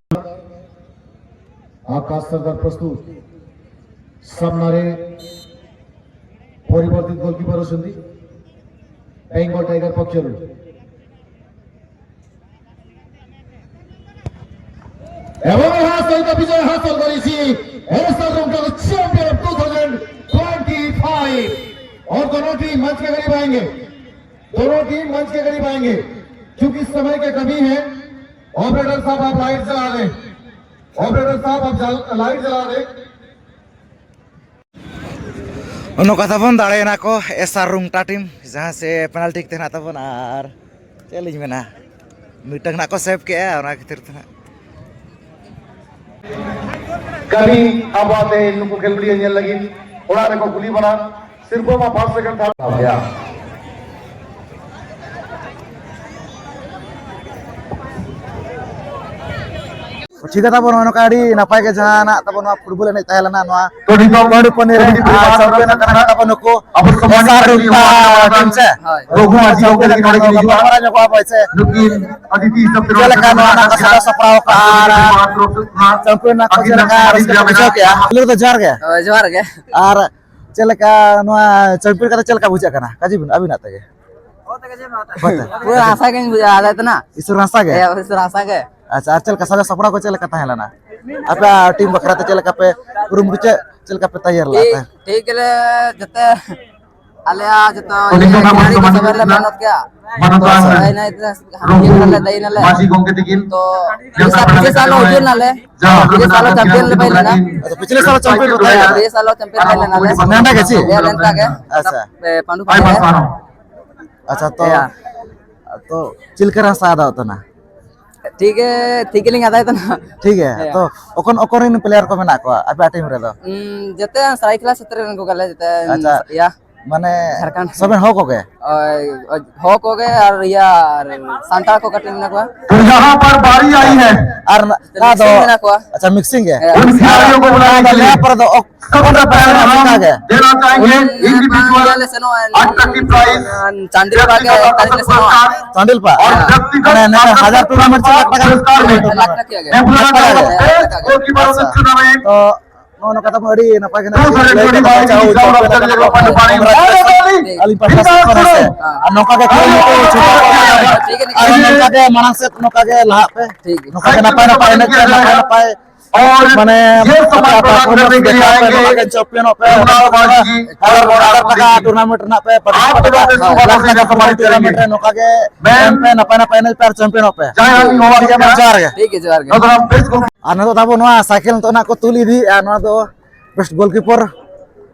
आकाश सरदार प्रस्तुत। सामनारे परिवर्तित गोलकीपर होइछन्ती बेंगल टाइगर पक्षरु। एवं यहाँ सहित विजय हासिल करिछि एस आर रूमटा champion two thousand twenty five. और दोनों टीम मंच के करीब आएंगे, दोनों टीम मंच के करीब आएंगे। चूंकि समय की कमी है, ऑपरेटर साहब, आप लाइट जला दें। ऑपरेटर साहब, आप जल-, लाइट जला दें। ᱱᱚᱝᱠᱟ ᱛᱟᱵᱚᱱ ᱫᱟᱲᱮᱭᱮᱱᱟ ᱠᱚ ᱮᱥ ᱟᱨ ᱨᱩᱝᱴᱟ ᱴᱤᱢ, ᱡᱟᱦᱟᱸ ᱥᱮ ᱯᱮᱱᱟᱞᱴᱤ ᱠᱟᱛᱮ ᱦᱮᱱᱟᱜ ᱛᱟᱵᱚᱱ᱾ ᱟᱨ ᱪᱮᱫ ᱞᱤᱧ ᱢᱮᱱᱟ, ᱢᱤᱫᱴᱟᱝ ᱦᱟᱸᱜ ᱠᱚ ᱥᱮᱵᱷ ᱠᱮᱜᱼᱟ, ᱚᱱᱟ ᱠᱷᱟᱹᱛᱤᱨ ᱛᱮ ᱦᱟᱸᱜ᱾ ᱠᱟᱹᱢᱤ ᱟᱵᱚ ᱟᱛᱮ ᱱᱩᱠᱩ ᱠᱷᱮᱞᱳᱰᱤᱭᱟᱹ ᱧᱮᱞ ᱞᱟᱹᱜᱤᱫ ᱚᱲᱟᱜ ᱨᱮᱠᱚ ᱠᱩᱞᱤ ᱵᱟᱲᱟ, ᱥᱤᱨᱯᱟᱹ ᱢᱟ ᱯᱷᱟᱥᱴ ᱥᱮᱠᱮᱱᱰ ᱛᱷᱟᱨᱰ ᱜᱮᱭᱟ᱾ ᱴᱷᱤᱠ ᱜᱮᱭᱟ, ᱛᱟᱵᱚᱱ ᱱᱚᱜᱼᱚ ᱱᱚᱝᱠᱟ ᱟᱹᱰᱤ ᱱᱟᱯᱟᱭ ᱜᱮ ᱡᱟᱦᱟᱸ ᱱᱟᱜ ᱛᱟᱵᱚᱱ ᱱᱚᱣᱟ ᱯᱷᱩᱴᱵᱚᱞ ᱮᱱᱮᱡ ᱛᱟᱦᱮᱸ ᱞᱮᱱᱟ ᱱᱚᱣᱟ ᱛᱚ, ᱱᱤᱛᱚᱜ ᱠᱚᱦᱰᱩ ᱯᱚᱱᱤ ᱨᱮ, ᱠᱚᱢᱤᱴᱤ ᱟᱨ ᱯᱚᱨᱤᱵᱟᱨ ᱪᱟᱢᱯᱤᱭᱟᱱ ᱛᱚᱨᱚᱯ ᱟᱠᱟᱱᱟ ᱠᱷᱚᱱ ᱛᱟᱵᱚᱱ ᱱᱩᱠᱩ ᱟᱵᱚ ᱥᱚᱢᱟᱡᱽ ᱮᱥ ᱟᱨ ᱨᱩᱝᱴᱟ ᱴᱤᱢ ᱥᱮ? ᱦᱳᱭ᱾ ᱨᱚᱜᱷᱩ ᱢᱟᱹᱡᱷᱤ ᱜᱚᱢᱠᱮ ᱛᱟᱹᱠᱤᱱ ᱱᱚᱰᱮ ᱠᱤᱱ ᱦᱤᱡᱩᱜᱼᱟ᱾ ᱜᱟᱯᱟᱞᱢᱟᱨᱟᱣ ᱧᱚᱜᱚᱜᱼᱟ ᱦᱳᱭ ᱥᱮ᱾ ᱱᱩᱠᱤᱱ ᱚᱛᱤᱛᱷᱤ ᱦᱤᱥᱟᱹᱵ ᱛᱮ ᱪᱮᱫ ᱞᱮᱠᱟ ᱱᱚᱣᱟ ᱱᱟᱜ ᱥᱟᱡᱟᱣ ᱥᱟᱯᱲᱟᱣ ᱟᱠᱟᱫᱼᱟ ᱟᱨ ᱯᱚᱨᱤᱵᱟᱨ ᱛᱚᱨᱚᱯ ᱠᱷᱚᱱ ᱪᱟᱢᱯᱤᱭᱟᱱ ᱱᱟᱜ ᱠᱚ ᱟᱹᱠᱤᱱ ᱪᱮᱫ ᱞᱮᱠᱟ ᱨᱟᱹᱥᱠᱟᱹ ᱯᱮ ᱵᱩᱡᱷᱟᱹᱣ ᱠᱮᱜᱼᱟ? ᱯᱩᱭᱞᱩ ᱨᱮᱫᱚ ᱡᱚᱦᱟᱨ ᱜᱮ᱾ ᱦᱳᱭ, ᱡᱚᱦᱟᱨ ᱜᱮ᱾ ᱟᱨ ᱪᱮᱫ ᱞᱮᱠᱟ ᱱᱚᱣᱟ ᱪᱟᱢᱯᱤᱭᱟᱱ ᱠᱟᱛᱮ ᱪᱮᱫ ᱞᱮᱠᱟ ᱵᱩᱡᱷᱟᱹᱜ ᱠᱟᱱᱟ ᱠᱟᱡᱤ ᱵᱤᱱ, ᱟᱹᱵᱤᱱᱟᱜ ᱛᱮᱜᱮ? ᱯᱩᱨᱟᱹ ᱦᱟᱥᱟ ᱜᱮᱧ ᱵᱩᱡᱷᱟᱹᱣᱟ, ᱟᱞᱮ ᱛᱮᱱᱟᱜ᱾ ᱤᱥᱚᱨ ᱦᱟᱥᱟ ᱜᱮ? ᱦᱮᱸ, ᱤᱥᱚᱨ ᱦᱟᱥᱟ ᱜᱮ᱾ ᱟᱪᱪᱷᱟ, ᱟᱨ ᱪᱮᱫ ᱞᱮᱠᱟ ᱥᱟᱡᱟᱣ ᱥᱟᱯᱲᱟᱣ ᱠᱚ ᱪᱮᱫ ᱞᱮᱠᱟ ᱛᱟᱦᱮᱸ ᱞᱮᱱᱟ? ᱟᱯᱮᱭᱟᱜ ᱴᱤᱢ ᱵᱟᱠᱷᱨᱟ ᱛᱮ ᱪᱮᱫ ᱞᱮᱠᱟ ᱯᱮ ᱠᱩᱨᱩᱢᱩᱴᱩ, ᱪᱮᱫ, ᱪᱮᱫ ᱞᱮᱠᱟ ᱯᱮ ᱛᱮᱭᱟᱨ ᱞᱮᱫᱟ ᱴᱷᱤᱠ, ᱛᱟᱦᱮᱸ? ᱴᱷᱤᱠ ᱜᱮᱞᱮ ᱡᱚᱛᱚ ᱟᱞᱮᱭᱟᱜ ᱡᱚᱛᱚ ᱩᱱᱤ ᱤᱭᱟᱹ ᱠᱟᱱᱟ ᱠᱷᱤᱞᱟᱲᱤ ᱠᱚ ᱵᱚᱨᱛᱚᱢᱟᱱ ᱥᱟᱵ ᱞᱮ ᱨᱮᱱᱟᱜ ᱢᱮᱦᱱᱚᱛ ᱠᱮᱜᱼᱟ᱾ ᱢᱟᱱᱚᱛᱟᱱ ᱛᱚ ᱦᱮᱡ ᱱᱟᱭ ᱛᱮ ᱨᱚᱜᱷᱩ ᱦᱟᱹᱯᱤᱫ ᱨᱮᱞᱮ ᱫᱟᱹᱭ ᱱᱟᱞᱮ᱾ ᱢᱟᱹᱡᱷᱤ ᱜᱚᱢᱠᱮ ᱛᱟᱹᱠᱤᱱ ᱛᱚ ᱡᱟᱦᱟᱸ ᱯᱤᱪᱷᱞᱮ ᱥᱟᱞ ᱦᱚᱸ ᱩᱡᱟᱹᱲ ᱱᱟᱞᱮ᱾ ᱡᱟᱦᱟᱸ ᱯᱤᱪᱷᱞᱮ ᱥᱟᱞ ᱦᱚᱸ ᱪᱟᱢᱯᱤᱭᱟᱱ ᱞᱮ ᱯᱟᱭ ᱞᱮᱱᱟ᱾ ᱟᱪᱪᱷᱟ, ᱯᱤᱪᱷᱞᱮ ᱥᱟᱞ ᱦᱚᱸ ᱪᱟᱢᱯᱤᱭᱟᱱ ᱯᱮ ᱛᱟᱦᱮᱸ ᱠᱟᱱᱟ? ᱯᱤᱪᱷᱞᱮ ᱥᱟᱞ ᱦᱚᱸ ᱪᱟᱢᱯᱤᱭᱟᱱ ᱯᱮ ᱞᱮᱱᱟ ᱞᱮ᱾ ᱱᱚᱰᱮ ᱜᱮ ᱪᱮ? ᱦᱮᱸ, ᱱᱚᱝᱠᱟ ᱜᱮ᱾ ᱟᱪᱪᱷᱟ᱾ ᱯᱮ ᱯᱟᱸᱰᱩ ᱟᱭ ᱯᱟᱸᱰᱩ ᱵᱟᱥᱟᱱ᱾ ᱟᱪᱪᱷᱟ, ᱛᱚ, ᱦᱮᱸ᱾ ᱛᱚ ᱪᱮᱫ ᱞᱮᱠᱟ ᱨᱟᱥᱟ ᱟᱫᱟᱣ ᱛᱟᱦᱮᱱᱟ? ᱴᱷᱤᱠ ᱜᱮ, ᱴᱷᱤᱠ ᱜᱮᱞᱤᱧ ᱟᱫᱟᱭ ᱛᱟᱦᱮᱱᱟ᱾ ᱴᱷᱤᱠ ᱜᱮ᱾ ᱦᱮᱸ᱾ ᱛᱚ ᱚᱠᱚᱱ, ᱚᱠᱚᱨᱮᱱ ᱯᱞᱮᱭᱟᱨ ᱠᱚ ᱢᱮᱱᱟᱜ ᱠᱚᱣᱟ ᱟᱯᱮᱭᱟᱜ ᱴᱤᱢ ᱨᱮᱫᱚ? ᱩᱸ, ᱡᱚᱛᱚ ᱥᱟᱨᱟᱭᱠᱮᱞᱟ ᱥᱮᱛᱨᱮ ᱨᱮᱱ ᱠᱚ ᱜᱟᱞᱮ ᱡᱚᱛᱚ᱾ ᱟᱪᱪᱷᱟ᱾ ᱤᱭᱟ᱾ ᱢᱟᱱᱮ ᱡᱷᱟᱲᱠᱷᱚᱸᱰ᱾ ᱥᱚᱵᱮ ᱦᱚ ᱠᱚᱜᱮ? ᱳᱭ, ᱳᱭ, ᱦᱚ ᱠᱚᱜᱮ ᱟᱨ ᱤᱭᱟ, ᱟᱨ ᱥᱟᱱᱛᱟᱲ ᱠᱚ ᱠᱟᱹᱴᱤᱡ ᱢᱮᱱᱟᱜ ᱠᱚᱣᱟ᱾ ᱛᱚ ᱡᱟᱦᱟᱸ ᱯᱟᱨ ᱵᱟᱨᱤ ᱟᱭᱤ ᱦᱮ᱾ ᱟᱨ ᱚᱠᱟ ᱫᱚ ᱢᱤᱠᱥᱤᱝ ᱢᱮᱱᱟᱜ ᱠᱚᱣᱟ᱾ ᱟᱪᱪᱷᱟ, ᱢᱤᱠᱥᱤᱝ ᱜᱮ᱾ ᱦᱮᱸ᱾ ᱩᱱ ᱠᱷᱤᱞᱟᱲᱤᱭᱚ ᱠᱚ ᱵᱩᱞᱟᱭᱮ ᱟᱨ ᱠᱮ ᱞᱤᱭᱮ᱾ ᱱᱤᱭᱟᱹ ᱯᱚᱨᱮ ᱫᱚ ᱚᱠ-, ᱥᱚᱵᱚᱫ ᱯᱮ ᱦᱟᱢ ᱫᱮᱱᱟ ᱪᱟᱦᱮᱸᱜᱮ᱾ ᱫᱮᱱᱟ ᱪᱟᱦᱮᱸᱜᱮ, ᱩᱱ individual ᱤᱭᱟᱹ ᱞᱮ ᱥᱮᱱᱚᱜᱼᱟ, ᱟᱴ ᱴᱟᱠᱟ prize, ᱪᱟᱱᱰᱤᱞ ᱵᱮᱠᱛᱤᱜᱚᱛ ᱯᱟᱨᱠ ᱨᱮ ᱟᱠᱚᱨᱥᱚᱱ ᱥᱮᱱᱚᱜᱼᱟ᱾ Card, Chandil park? ᱟᱨ ᱦᱮᱸ᱾ ᱵᱮᱠᱛᱤᱜᱚᱛ ᱢᱟᱱᱮ ᱱᱚᱝᱠᱟ ᱦᱟᱡᱟᱨ ᱟᱠᱚᱨᱥᱚᱱ tournament ᱪᱮᱫ ᱞᱮᱠᱟ ᱴᱟᱠᱟ? ᱯᱩᱨᱚᱥᱠᱟᱨ ᱢᱮᱱᱟᱜᱼᱟ᱾ ᱞᱟᱠᱷ ᱴᱟᱠᱟ ᱜᱮ᱾ ᱱᱮᱯᱞᱟ ᱞᱟᱠᱷ ᱴᱟᱠᱟ ᱜᱮ? ᱠᱚ ᱦᱮᱸ, ᱞᱟᱠᱷ ᱴᱟᱠᱟ ᱜᱮ᱾ ᱟᱪᱪᱷᱟ᱾ ᱜᱳᱞᱠᱤᱯᱟᱨ ᱟᱪᱪᱷᱟ᱾ ᱴᱩᱨᱱᱟᱢᱮᱱᱴ᱾ ᱛᱚ, ᱱᱚᱜᱼᱚ ᱱᱚᱝᱠᱟ ᱛᱟᱵᱚᱱ ᱟᱹᱰᱤ ᱱᱟᱯᱟᱭ ᱜᱮ ᱱᱟᱜ ᱠᱷᱮᱞ ᱦᱩᱭ ᱠᱚ ᱦᱩᱭ ᱠᱟᱱᱟ᱾ ᱠᱚᱝᱜᱨᱟᱪᱩᱞᱮᱥᱚᱱ᱾ ᱟᱹᱞᱤᱧ ᱯᱟᱦᱴᱟ ᱥᱮᱫ ᱠᱷᱚᱱ ᱦᱮᱸ ᱥᱮ᱾ ᱟᱨ ᱱᱚᱝᱠᱟ ᱜᱮ ᱠᱩᱨᱩᱢᱩᱴᱩ ᱪᱷᱩᱴᱟᱹᱣ ᱠᱚᱜ ᱯᱮ᱾ ᱴᱷᱤᱠ ᱜᱮᱭᱟ, ᱴᱷᱤᱠ ᱜᱮᱭᱟ᱾ ᱟᱨ ᱱᱚᱝᱠᱟ ᱜᱮ ᱢᱟᱲᱟᱝ ᱥᱮᱫ ᱱᱚᱝᱠᱟ ᱜᱮ ᱞᱟᱦᱟᱜ ᱯᱮ᱾ ᱴᱷᱤᱠ ᱜᱮᱭᱟ᱾ ᱱᱚᱝᱠᱟ ᱜᱮ ᱱᱟᱯᱟᱭ ᱱᱟᱯᱟᱭ ᱮᱱᱮᱡ ᱯᱮ, ᱱᱟᱯᱟᱭ ᱱᱟᱯᱟᱭ ᱢᱟᱱᱮ ᱪᱟᱢᱯᱤᱭᱟᱱᱚᱜ ᱯᱮ, ᱦᱟᱡᱟᱨ ᱴᱟᱠᱟ ᱴᱩᱨᱱᱟᱢᱮᱱᱴ ᱨᱮᱱᱟᱜ ᱯᱮ ᱯᱟᱨᱴᱤᱥᱤᱯᱮᱴ ᱞᱟᱠᱷ ᱞᱟᱠᱷ ᱴᱩᱨᱱᱟᱢᱮᱱᱴ ᱨᱮ ᱱᱚᱝᱠᱟ ᱜᱮ ᱮᱱᱮᱡ ᱯᱮ, ᱱᱟᱯᱟᱭ ᱱᱟᱯᱟᱭ ᱮᱱᱮᱡ ᱯᱮ ᱟᱨ ᱪᱟᱢᱯᱤᱭᱟᱱᱚᱜ ᱯᱮ᱾ ᱴᱷᱤᱠ ᱜᱮᱭᱟ, ᱡᱚᱦᱟᱨ ᱜᱮ᱾ ᱴᱷᱤᱠ ᱜᱮᱭᱟ, ᱡᱚᱦᱟᱨ ᱜᱮ᱾ ᱟᱨ ᱱᱤᱛᱚᱜ ᱛᱟᱵᱚ ᱱᱚᱣᱟ ᱥᱟᱭᱠᱮᱞ ᱱᱤᱛᱚᱜ ᱱᱟᱜ ᱠᱚ ᱛᱩᱞ ᱤᱫᱤᱭᱮᱫᱼᱟ, ᱱᱚᱣᱟ ᱫᱚ ᱵᱮᱥᱴ ᱜᱳᱞᱠᱤᱯᱟᱨ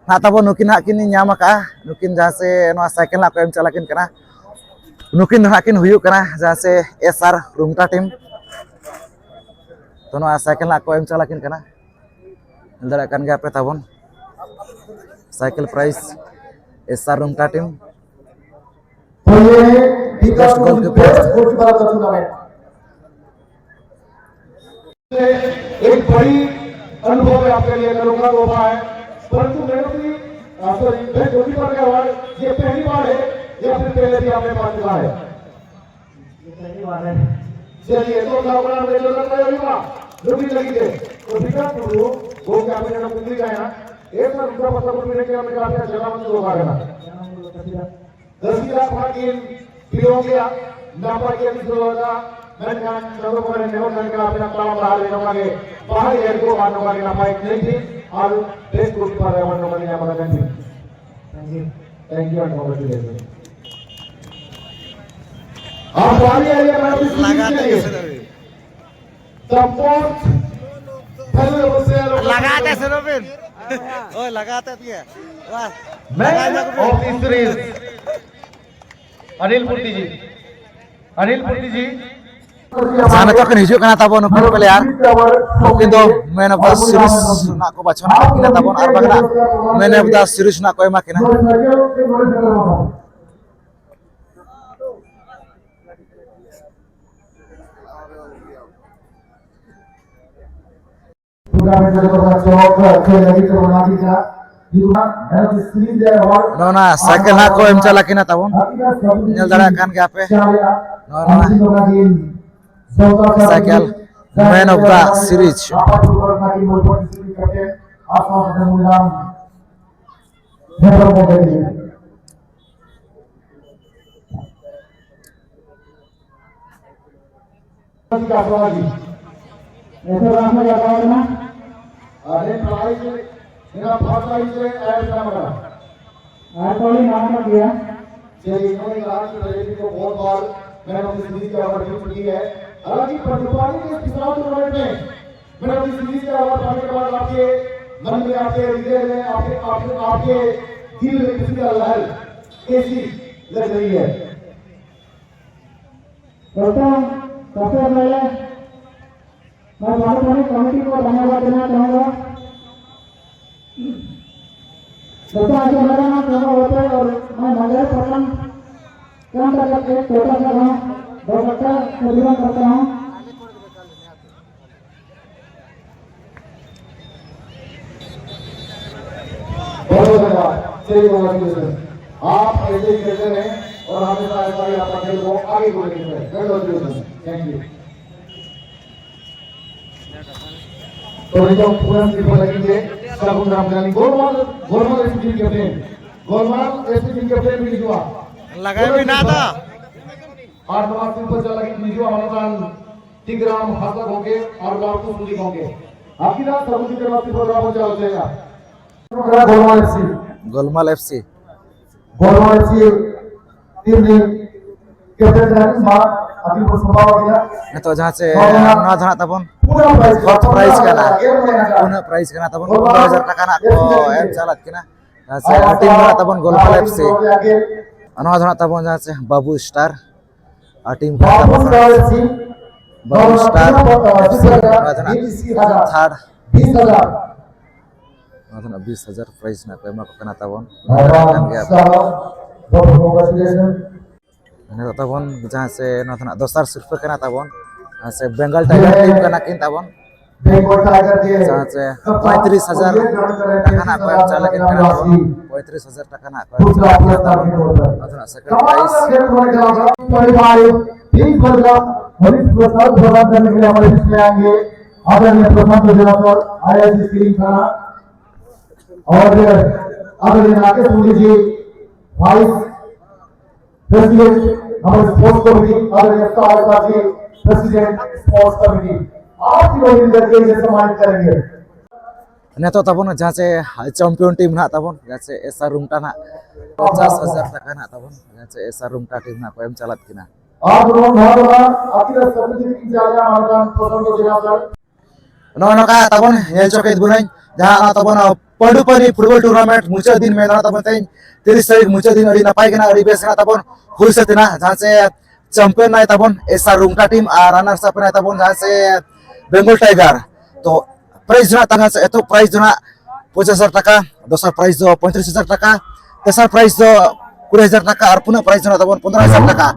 ᱱᱟᱜ ᱛᱟᱵᱚ ᱱᱩᱠᱤᱱ ᱦᱟᱸᱜ ᱠᱤᱱ ᱧᱟᱢ ᱟᱠᱟᱫᱼᱟ, ᱱᱩᱠᱤᱱ ᱡᱟᱦᱟᱸ ᱥᱮ ᱱᱚᱣᱟ ᱥᱟᱭᱠᱮᱞ ᱱᱟᱜ ᱠᱚ ᱮᱢ ᱪᱟᱞᱟᱠᱤᱱ ᱠᱟᱱᱟ, ᱱᱩᱠᱤᱱ ᱫᱚ ᱦᱟᱸᱜ ᱠᱤᱱ ᱦᱩᱭᱩᱜ ᱠᱟᱱᱟ ᱡᱟᱦᱟᱸ ᱥᱮ ᱮᱥ ᱟᱨ ᱨᱩᱝᱴᱟ ᱴᱤᱢ᱾ ᱛᱚ ᱱᱚᱣᱟ ᱥᱟᱭᱠᱮᱞ ᱱᱟᱜ ᱠᱚ ᱮᱢ ᱪᱟᱞᱟᱠᱤᱱ ᱠᱟᱱᱟ, ᱧᱮᱞ ᱫᱟᱲᱮᱭᱟᱜ ᱠᱟᱱ ᱜᱮᱭᱟ ᱯᱮ ᱛᱟᱵᱚᱱ ᱥᱟᱭᱠᱮᱞ ᱯᱨᱟᱭᱤᱡᱽ ᱮᱥ ᱟᱨ ᱨᱩᱝᱴᱟ ᱴᱤᱢ᱾ तो ये विकास बेस्ट गोलकीपर। बेस्ट गोलकीपर का चुनाव है। एक बड़ी अनुभव है आपके लिए, अनोखा तोहफा है, परंतु मैंने भी, आ, सॉरी, बेस्ट गोलकीपर का अवार्ड ये पहली बार है या फिर पहले भी आपने पा चुका है? ये पहली बार है। चलिए, तो सावधान में जरूरत नहीं होगा, जो भी लगी थे। तो विकास टुडू, वो क्या मैंने कुंडी का है ना, एक बार दूसरा पत्थर पर मेरे क्या मैं काफी अच्छा काम शुरू होगा ना। दस लाख भाग इन प्रियोगिया, नापा के शुरू होगा। मैं ध्यान चंद्र पर ने और करके आपने काम रहा ले नौका के बाहर एयर को मारने का ना पाए नहीं थी, और बेस्ट ग्रुप पर है, नौका नहीं मारने का नहीं। Thank you. Thank you and congratulations. आप बारी आई है, मैं भी लगाते हैं। सपोर्ट। लगाते हैं, सुनो फिर। ओ, लगाते हैं, ठीक है। वाह। Man of the series, Anil Putti ji. Anil Putti ji. ᱡᱟᱦᱟᱸ ᱱᱤᱛᱚᱜ ᱠᱤᱱ ᱦᱤᱡᱩᱜ ᱠᱟᱱᱟ ᱛᱟᱵᱚᱱ ᱱᱩᱠᱤᱱ ᱯᱞᱮᱭᱟᱨ, ᱱᱩᱠᱤᱱ ᱫᱚ ᱢᱮᱱ ᱚᱯᱷ ᱫᱟ ᱥᱤᱨᱤᱡᱽ ᱨᱮᱱᱟᱜ ᱠᱚ ᱵᱟᱪᱷᱚᱱ ᱟᱠᱟᱫ ᱠᱤᱱᱟ ᱛᱟᱵᱚᱱ, ᱟᱨ ᱵᱟᱝ ᱢᱮᱱ ᱚᱯᱷ ᱫᱟ ᱥᱤᱨᱤᱡᱽ ᱨᱮᱱᱟᱜ ᱠᱚ ᱮᱢᱟ ᱠᱤᱱᱟ᱾ ᱱᱚᱜᱼᱚ ᱱᱟ ᱥᱟᱭᱠᱮᱞ ᱦᱟᱸᱜ ᱠᱚ ᱮᱢ ᱪᱟᱞᱟᱜ ᱠᱤᱱᱟ ᱛᱟᱵᱚᱱ, ᱧᱮᱞ ᱫᱟᱲᱮᱭᱟᱜ ᱠᱟᱱ ᱜᱮᱭᱟ ᱯᱮ᱾ ᱱᱚᱜᱼᱚ ᱱᱟ cycle man of the series. ऐसे रास्ता जाता है ना। अरे भाई, मेरा भाषा इसे ऐड करना पड़ा। आपको भी माफ कर दिया। चलिए, इन्होंने कहा कि प्रदीप को बहुत बार मैन ऑफ द सीरीज के अवार्ड मिल चुकी है। हालांकि पद्मपाणि के पिछला टूर्नामेंट में मैन ऑफ द सीरीज के अवार्ड पाने के बाद आपके मन में, आपके हृदय में, आपके, आपके, आपके दिल में किसी का लहर कैसी लग रही है? दोस्तों, सबसे पहले मैं पद्मपाणि कमेटी को धन्यवाद देना चाहूंगा। दोस्तों, आज मेरा नाम प्रभु होते और मैं मंगल प्रथम काम का एक छोटा सा गाँव दो कट्टा से बिलोंग करता हूँ। बहुत बहुत धन्यवाद। चलिए, congratulations। आप ऐसे ही खेलते रहें और हमेशा ऐसा ही आपका खेल को आगे को लेके चलें। Congratulations। Thank you। तो भाई, तो पूरा स्लीपर लगेंगे। सब ग्राम जानी Golmaal, Golmaal SP team captain, Golmaal SP team captain भी जुआ। लगाए भी ना था। आठ नंबर स्लीपर चला कि निजुआ हमारा टीम ग्राम हंसदा होंगे और लालपुर सुधी होंगे। आपकी ना सब कुछ के बाद स्लीपर ग्राम पहुंचा हो जाएगा। Golmaal FC. Golmaal FC. Golmaal FC team ने कैप्टन का मार अभी वो संभाव हो गया। ᱱᱤᱛᱚᱜ ᱡᱟᱦᱟᱸ ᱪᱮ ᱱᱚᱣᱟ ᱫᱚ ᱱᱟᱜ ᱛᱟᱵᱚᱱ ᱯᱷᱟᱨᱥᱴ ᱯᱨᱟᱭᱤᱡᱽ ᱠᱟᱱᱟ᱾ ᱯᱩᱱᱟᱹᱜ ᱯᱨᱟᱭᱤᱡᱽ ᱠᱟᱱᱟ ᱛᱟᱵᱚᱱ, ᱯᱚᱱᱨᱚ ᱦᱟᱡᱟᱨ ᱴᱟᱠᱟ ᱱᱟᱜ ᱠᱚ ᱮᱢ ᱪᱟᱞᱟᱫ ᱠᱤᱱᱟ᱾ ᱡᱟᱦᱟᱸ ᱪᱮ ᱴᱤᱢ ᱫᱚ ᱱᱟᱜ ᱛᱟᱵᱚᱱ ᱜᱳᱞᱢᱟᱞ ᱮᱯᱷᱥᱤ᱾ ᱟᱨ ᱱᱚᱣᱟ ᱫᱚ ᱱᱟᱜ ᱛᱟᱵᱚᱱ ᱡᱟᱦᱟᱸ ᱪᱮ ᱵᱟᱵᱩ ᱥᱴᱟᱨ ᱟᱨ ᱴᱤᱢ ᱠᱟᱱ ᱛᱟᱵᱚᱱ ᱵᱟᱵᱩ ᱥᱴᱟᱨ ᱮᱯᱷᱥᱤ᱾ ᱱᱚᱣᱟ ᱫᱚ ᱱᱟᱜ ᱛᱷᱟᱨᱰ᱾ ᱱᱚᱣᱟ ᱫᱚ ᱱᱟᱜ ᱵᱤᱥ ᱦᱟᱡᱟᱨ ᱯᱨᱟᱭᱤᱡᱽ ᱱᱟᱜ ᱠᱚ ᱮᱢᱟ ᱠᱚ ᱠᱟᱱᱟ ᱛᱟᱵᱚᱱ᱾ ᱠᱟᱱ ᱜᱮᱭᱟ᱾ ᱱᱤᱛᱚᱜ ᱛᱟᱵᱚᱱ ᱡᱟᱦᱟᱸ ᱥᱮ ᱱᱚᱣᱟ ᱫᱚ ᱱᱟᱜ ᱫᱚᱥᱟᱨ ᱥᱤᱨᱯᱟᱹ ᱠᱟᱱᱟ ᱛᱟᱵᱚᱱ, ᱡᱟᱦᱟᱸ ᱥᱮ ᱵᱮᱝᱜᱚᱞ ᱴᱟᱭᱜᱟᱨ ᱴᱤᱢ ᱠᱟᱱᱟ ᱠᱤᱱ ᱛᱟᱵᱚᱱ᱾ ᱡᱟᱦᱟᱸ ᱥᱮ ᱯᱚᱸᱭᱛᱨᱤᱥ ᱦᱟᱡᱟᱨ ᱴᱟᱠᱟ ᱱᱟᱜ ᱠᱚ ᱮᱢ ᱪᱟᱞ ᱞᱟᱹᱜᱤᱫ ᱠᱟᱱᱟ ᱛᱟᱵᱚᱱ᱾ ᱯᱚᱸᱭᱛᱨᱤᱥ ᱦᱟᱡᱟᱨ ᱴᱟᱠᱟ ᱱᱟᱜ ᱠᱚ ᱮᱢ ᱪᱟᱞ ᱞᱟᱹᱜᱤᱫ ᱛᱟᱵᱚᱱ᱾ ᱟᱫᱚ ᱱᱟᱜ ᱥᱮᱠᱮᱱᱰ ᱯᱨᱟᱭᱤᱡᱽ᱾ ट्वेंटी फ़ाइव, तीन सौ का हरीश प्रसाद प्रदान करने के लिए हमारे बीच में आएंगे आदरणीय प्रशांत जनार्दन, आईआईसी सिलिंग थाना, और आदरणीय राकेश मुंडे जी, वाइस प्रेसिडेंट हमारे स्पोर्ट्स कमेटी, आदरणीय साहब जी, प्रेसिडेंट स्पोर्ट्स कमेटी। आप ही को मिलकर के इसे सम्मानित करेंगे। ᱱᱤᱛᱚᱜ ᱛᱟᱵᱚᱱ ᱡᱟᱦᱟᱸ ᱪᱮ ᱪᱟᱢᱯᱤᱭᱚᱱ ᱴᱤᱢ ᱱᱟᱦᱟᱜ ᱛᱟᱵᱚᱱ, ᱡᱟᱦᱟᱸ ᱪᱮ ᱮᱥ ᱟᱨ ᱨᱩᱝᱴᱟ ᱱᱟᱦᱟᱜ ᱯᱚᱧᱪᱟᱥ ᱦᱟᱡᱟᱨ ᱴᱟᱠᱟ ᱱᱟᱦᱟᱜ ᱛᱟᱵᱚᱱ, ᱡᱟᱦᱟᱸ ᱪᱮ ᱮᱥ ᱟᱨ ᱨᱩᱝᱴᱟ ᱴᱤᱢ ᱱᱟᱦᱟᱜ ᱠᱚ ᱮᱢ ᱪᱟᱞᱟᱫ ᱠᱤᱱᱟ᱾ ᱟᱨ ᱵᱚᱱ ᱱᱚᱣᱟ ᱫᱚ ᱱᱟᱦᱟᱜ ᱟᱹᱠᱤᱞ ᱟᱨ ᱥᱟᱹᱵᱩᱫ ᱤᱫᱤ ᱠᱤᱱ ᱪᱟᱞᱟᱜᱼᱟ, ᱢᱟᱱᱚᱛᱟᱱ ᱯᱨᱚᱥᱟᱱᱛᱚ ᱡᱮᱱᱟ ᱥᱟᱨ᱾ ᱱᱚᱜᱼᱚ ᱱᱚᱝᱠᱟ ᱛᱟᱵᱚᱱ ᱧᱮᱞ ᱦᱚᱪᱚ ᱠᱮᱫ ᱵᱚᱱᱟᱹᱧ, ᱡᱟᱦᱟᱸ ᱚᱱᱟ ᱛᱟᱵᱚᱱ ᱯᱟᱹᱰᱩᱯᱟᱹᱱᱤ ᱯᱷᱩᱴᱵᱚᱞ ᱴᱩᱨᱱᱟᱢᱮᱱᱴ ᱢᱩᱪᱟᱹᱫ ᱫᱤᱱ ᱢᱮᱱ ᱫᱚ ᱛᱟᱵᱚᱱ ᱛᱮᱦᱮᱧ ᱛᱤᱨᱤᱥ ᱛᱟᱹᱨᱤᱠᱷ ᱢᱩᱪᱟᱹᱫ ᱫᱤᱱ ᱟᱹᱰᱤ ᱱᱟᱯᱟᱭ ᱜᱮ ᱱᱟᱜ, ᱟᱹᱰᱤ ᱵᱮᱥ ᱜᱮ ᱱᱟᱜ ᱛᱟᱵᱚᱱ ᱦᱩᱭ ᱥᱟᱹᱛ ᱮᱱᱟ, ᱡᱟᱦᱟᱸ ᱪᱮ ᱪᱟᱢᱯᱤᱭᱟᱱ ᱱᱟᱭ ᱛᱟᱵᱚᱱ ᱮᱥ ᱟᱨ ᱨᱩᱝᱴᱟ ᱴᱤᱢ ᱟᱨ ᱨᱟᱱᱟᱨᱥ ᱟᱯ ᱱᱟᱭ ᱛᱟᱵᱚᱱ ᱡᱟᱦᱟᱸ ᱪᱮ ᱵᱮᱝᱜᱚᱞ ᱴᱟᱭᱜᱟᱨ᱾ ᱛᱚ ᱯᱨᱟᱭᱤᱡᱽ ᱨᱮᱱᱟᱜ ᱛᱟᱦᱮᱸ ᱥᱮ ᱮᱛᱚᱦᱚᱵ ᱯᱨᱟᱭᱤᱡᱽ ᱫᱚ ᱱᱟᱜ ᱯᱚᱸᱪᱤᱥ ᱦᱟᱡᱟᱨ ᱴᱟᱠᱟ, ᱫᱚᱥᱟᱨ ᱯᱨᱟᱭᱤᱡᱽ ᱫᱚ ᱯᱚᱸᱭᱛᱨᱤᱥ ᱦᱟᱡᱟᱨ ᱴᱟᱠᱟ, ᱛᱮᱥᱟᱨ ᱯᱨᱟᱭᱤᱡᱽ ᱫᱚ ᱠᱩᱲᱤ ᱦᱟᱡᱟᱨ ᱴᱟᱠᱟ ᱟᱨ ᱯᱩᱱᱟᱜ ᱯᱨᱟᱭᱤᱡᱽ ᱫᱚ ᱱᱟᱜ ᱛᱟᱵᱚᱱ ᱯᱚᱱᱫᱽᱨᱚ ᱦᱟᱡᱟᱨ ᱴᱟᱠᱟ᱾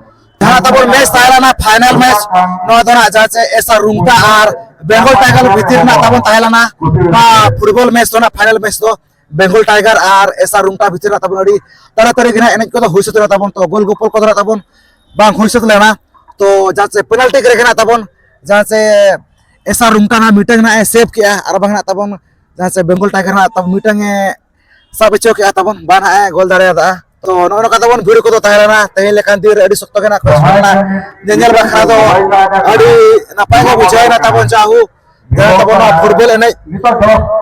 ᱡᱟᱦᱟᱸ ᱛᱟᱵᱚᱱ ᱢᱮᱪ ᱛᱟᱦᱮᱸ ᱞᱮᱱᱟ ᱯᱷᱟᱭᱱᱟᱞ ᱢᱮᱪ, ᱱᱚᱣᱟ ᱫᱚ ᱱᱟᱜ ᱡᱟᱦᱟᱸ ᱪᱮ ᱮᱥ ᱟᱨ ᱨᱩᱝᱴᱟ ᱟᱨ ᱵᱮᱝᱜᱚᱞ ᱴᱟᱭᱜᱟᱨ ᱵᱷᱤᱛᱤᱨ ᱨᱮᱱᱟᱜ ᱛᱟᱵᱚᱱ ᱛᱟᱦᱮᱸ ᱞᱮᱱᱟ ᱱᱚᱣᱟ ᱯᱷᱩᱴᱵᱚᱞ ᱢᱮᱪ ᱫᱚ ᱱᱟᱜ ᱯᱷᱟᱭᱱᱟᱞ ᱢᱮᱪ ᱫᱚ ᱵᱮᱝᱜᱚᱞ ᱴᱟᱭᱜᱟᱨ ᱟᱨ ᱮᱥ ᱟᱨ ᱨᱩᱝᱴᱟ ᱵᱷᱤᱛᱤᱨ ᱨᱮᱱᱟᱜ ᱛᱟᱵᱚᱱ ᱟᱹᱰᱤ ᱛᱟᱲᱟᱛᱟᱲᱤ ᱜᱮ ᱱᱟᱜ ᱮᱱᱮᱡ ᱠᱚᱫᱚ ᱦᱩᱭ ᱥᱟᱹᱛ ᱞᱮᱱᱟ ᱛᱟᱵᱚᱱ᱾ ᱛᱚ ᱜᱳᱞ ᱜᱳᱯᱚᱞ ᱠᱚᱫᱚ ᱱᱟᱜ ᱛᱟᱵᱚᱱ ᱵᱟᱝ ᱦᱩᱭ ᱥᱟᱹᱛ ᱞᱮᱱᱟ᱾ ᱛᱚ ᱡᱟᱦᱟᱸ ᱪᱮ ᱯᱮᱱᱟᱞᱴᱤ ᱨᱮᱜᱮ ᱱᱟᱜ ᱛᱟᱵᱚᱱ ᱡᱟᱦᱟᱸ ᱪᱮ ᱮᱥ ᱟᱨ ᱨᱩᱝᱴᱟ ᱱᱟᱜ ᱢᱤᱫᱴᱟᱝ ᱱᱟᱜ ᱮ ᱥᱮᱵᱷ ᱠᱮᱜᱼᱟ, ᱟᱨ ᱵᱟᱝ ᱱᱟᱜ ᱛᱟᱵᱚᱱ ᱡᱟᱦᱟᱸ ᱪᱮ ᱵᱮᱝᱜᱚᱞ ᱴᱟᱭᱜᱟᱨ ᱱᱟᱜ ᱛᱟᱵᱚᱱ ᱢᱤᱫᱴᱟᱝ ᱮ ᱥᱟᱵ ᱦᱚᱪᱚ ᱠᱮᱜᱼᱟ ᱛᱟᱵᱚᱱ, ᱵᱟᱝ ᱱᱟᱜ ᱮ ᱜᱳᱞ ᱫᱟᱲᱮᱭᱟᱫᱟ᱾ ᱛᱚ ᱱᱚᱜᱼᱚ ᱱᱚᱝᱠᱟ ᱛᱟᱵᱚᱱ ᱵᱷᱤᱲ ᱠᱚᱫᱚ ᱛᱟᱦᱮᱸ ᱞᱮᱱᱟ ᱛᱮᱦᱮᱧ ᱞᱮᱠᱟᱱ ᱫᱤᱱ ᱨᱮ᱾ ᱟᱹᱰᱤ ᱥᱚᱠᱛᱚ ᱜᱮ ᱱᱟᱜ ᱠᱚᱥᱴᱚ ᱞᱮᱱᱟ, ᱧᱮᱧᱮᱞ ᱵᱟᱠᱷᱨᱟ ᱫᱚ ᱟᱹᱰᱤ ᱱᱟᱯᱟᱭ ᱜᱮ ᱵᱩᱡᱷᱟᱹᱣ ᱮᱱᱟ ᱛᱟᱵᱚᱱ᱾ ᱡᱟᱦᱳ ᱡᱟᱦᱟᱸ ᱛᱟᱵᱚᱱ ᱱᱚᱣᱟ ᱯᱷᱩᱴᱵᱚᱞ ᱮᱱᱮᱡ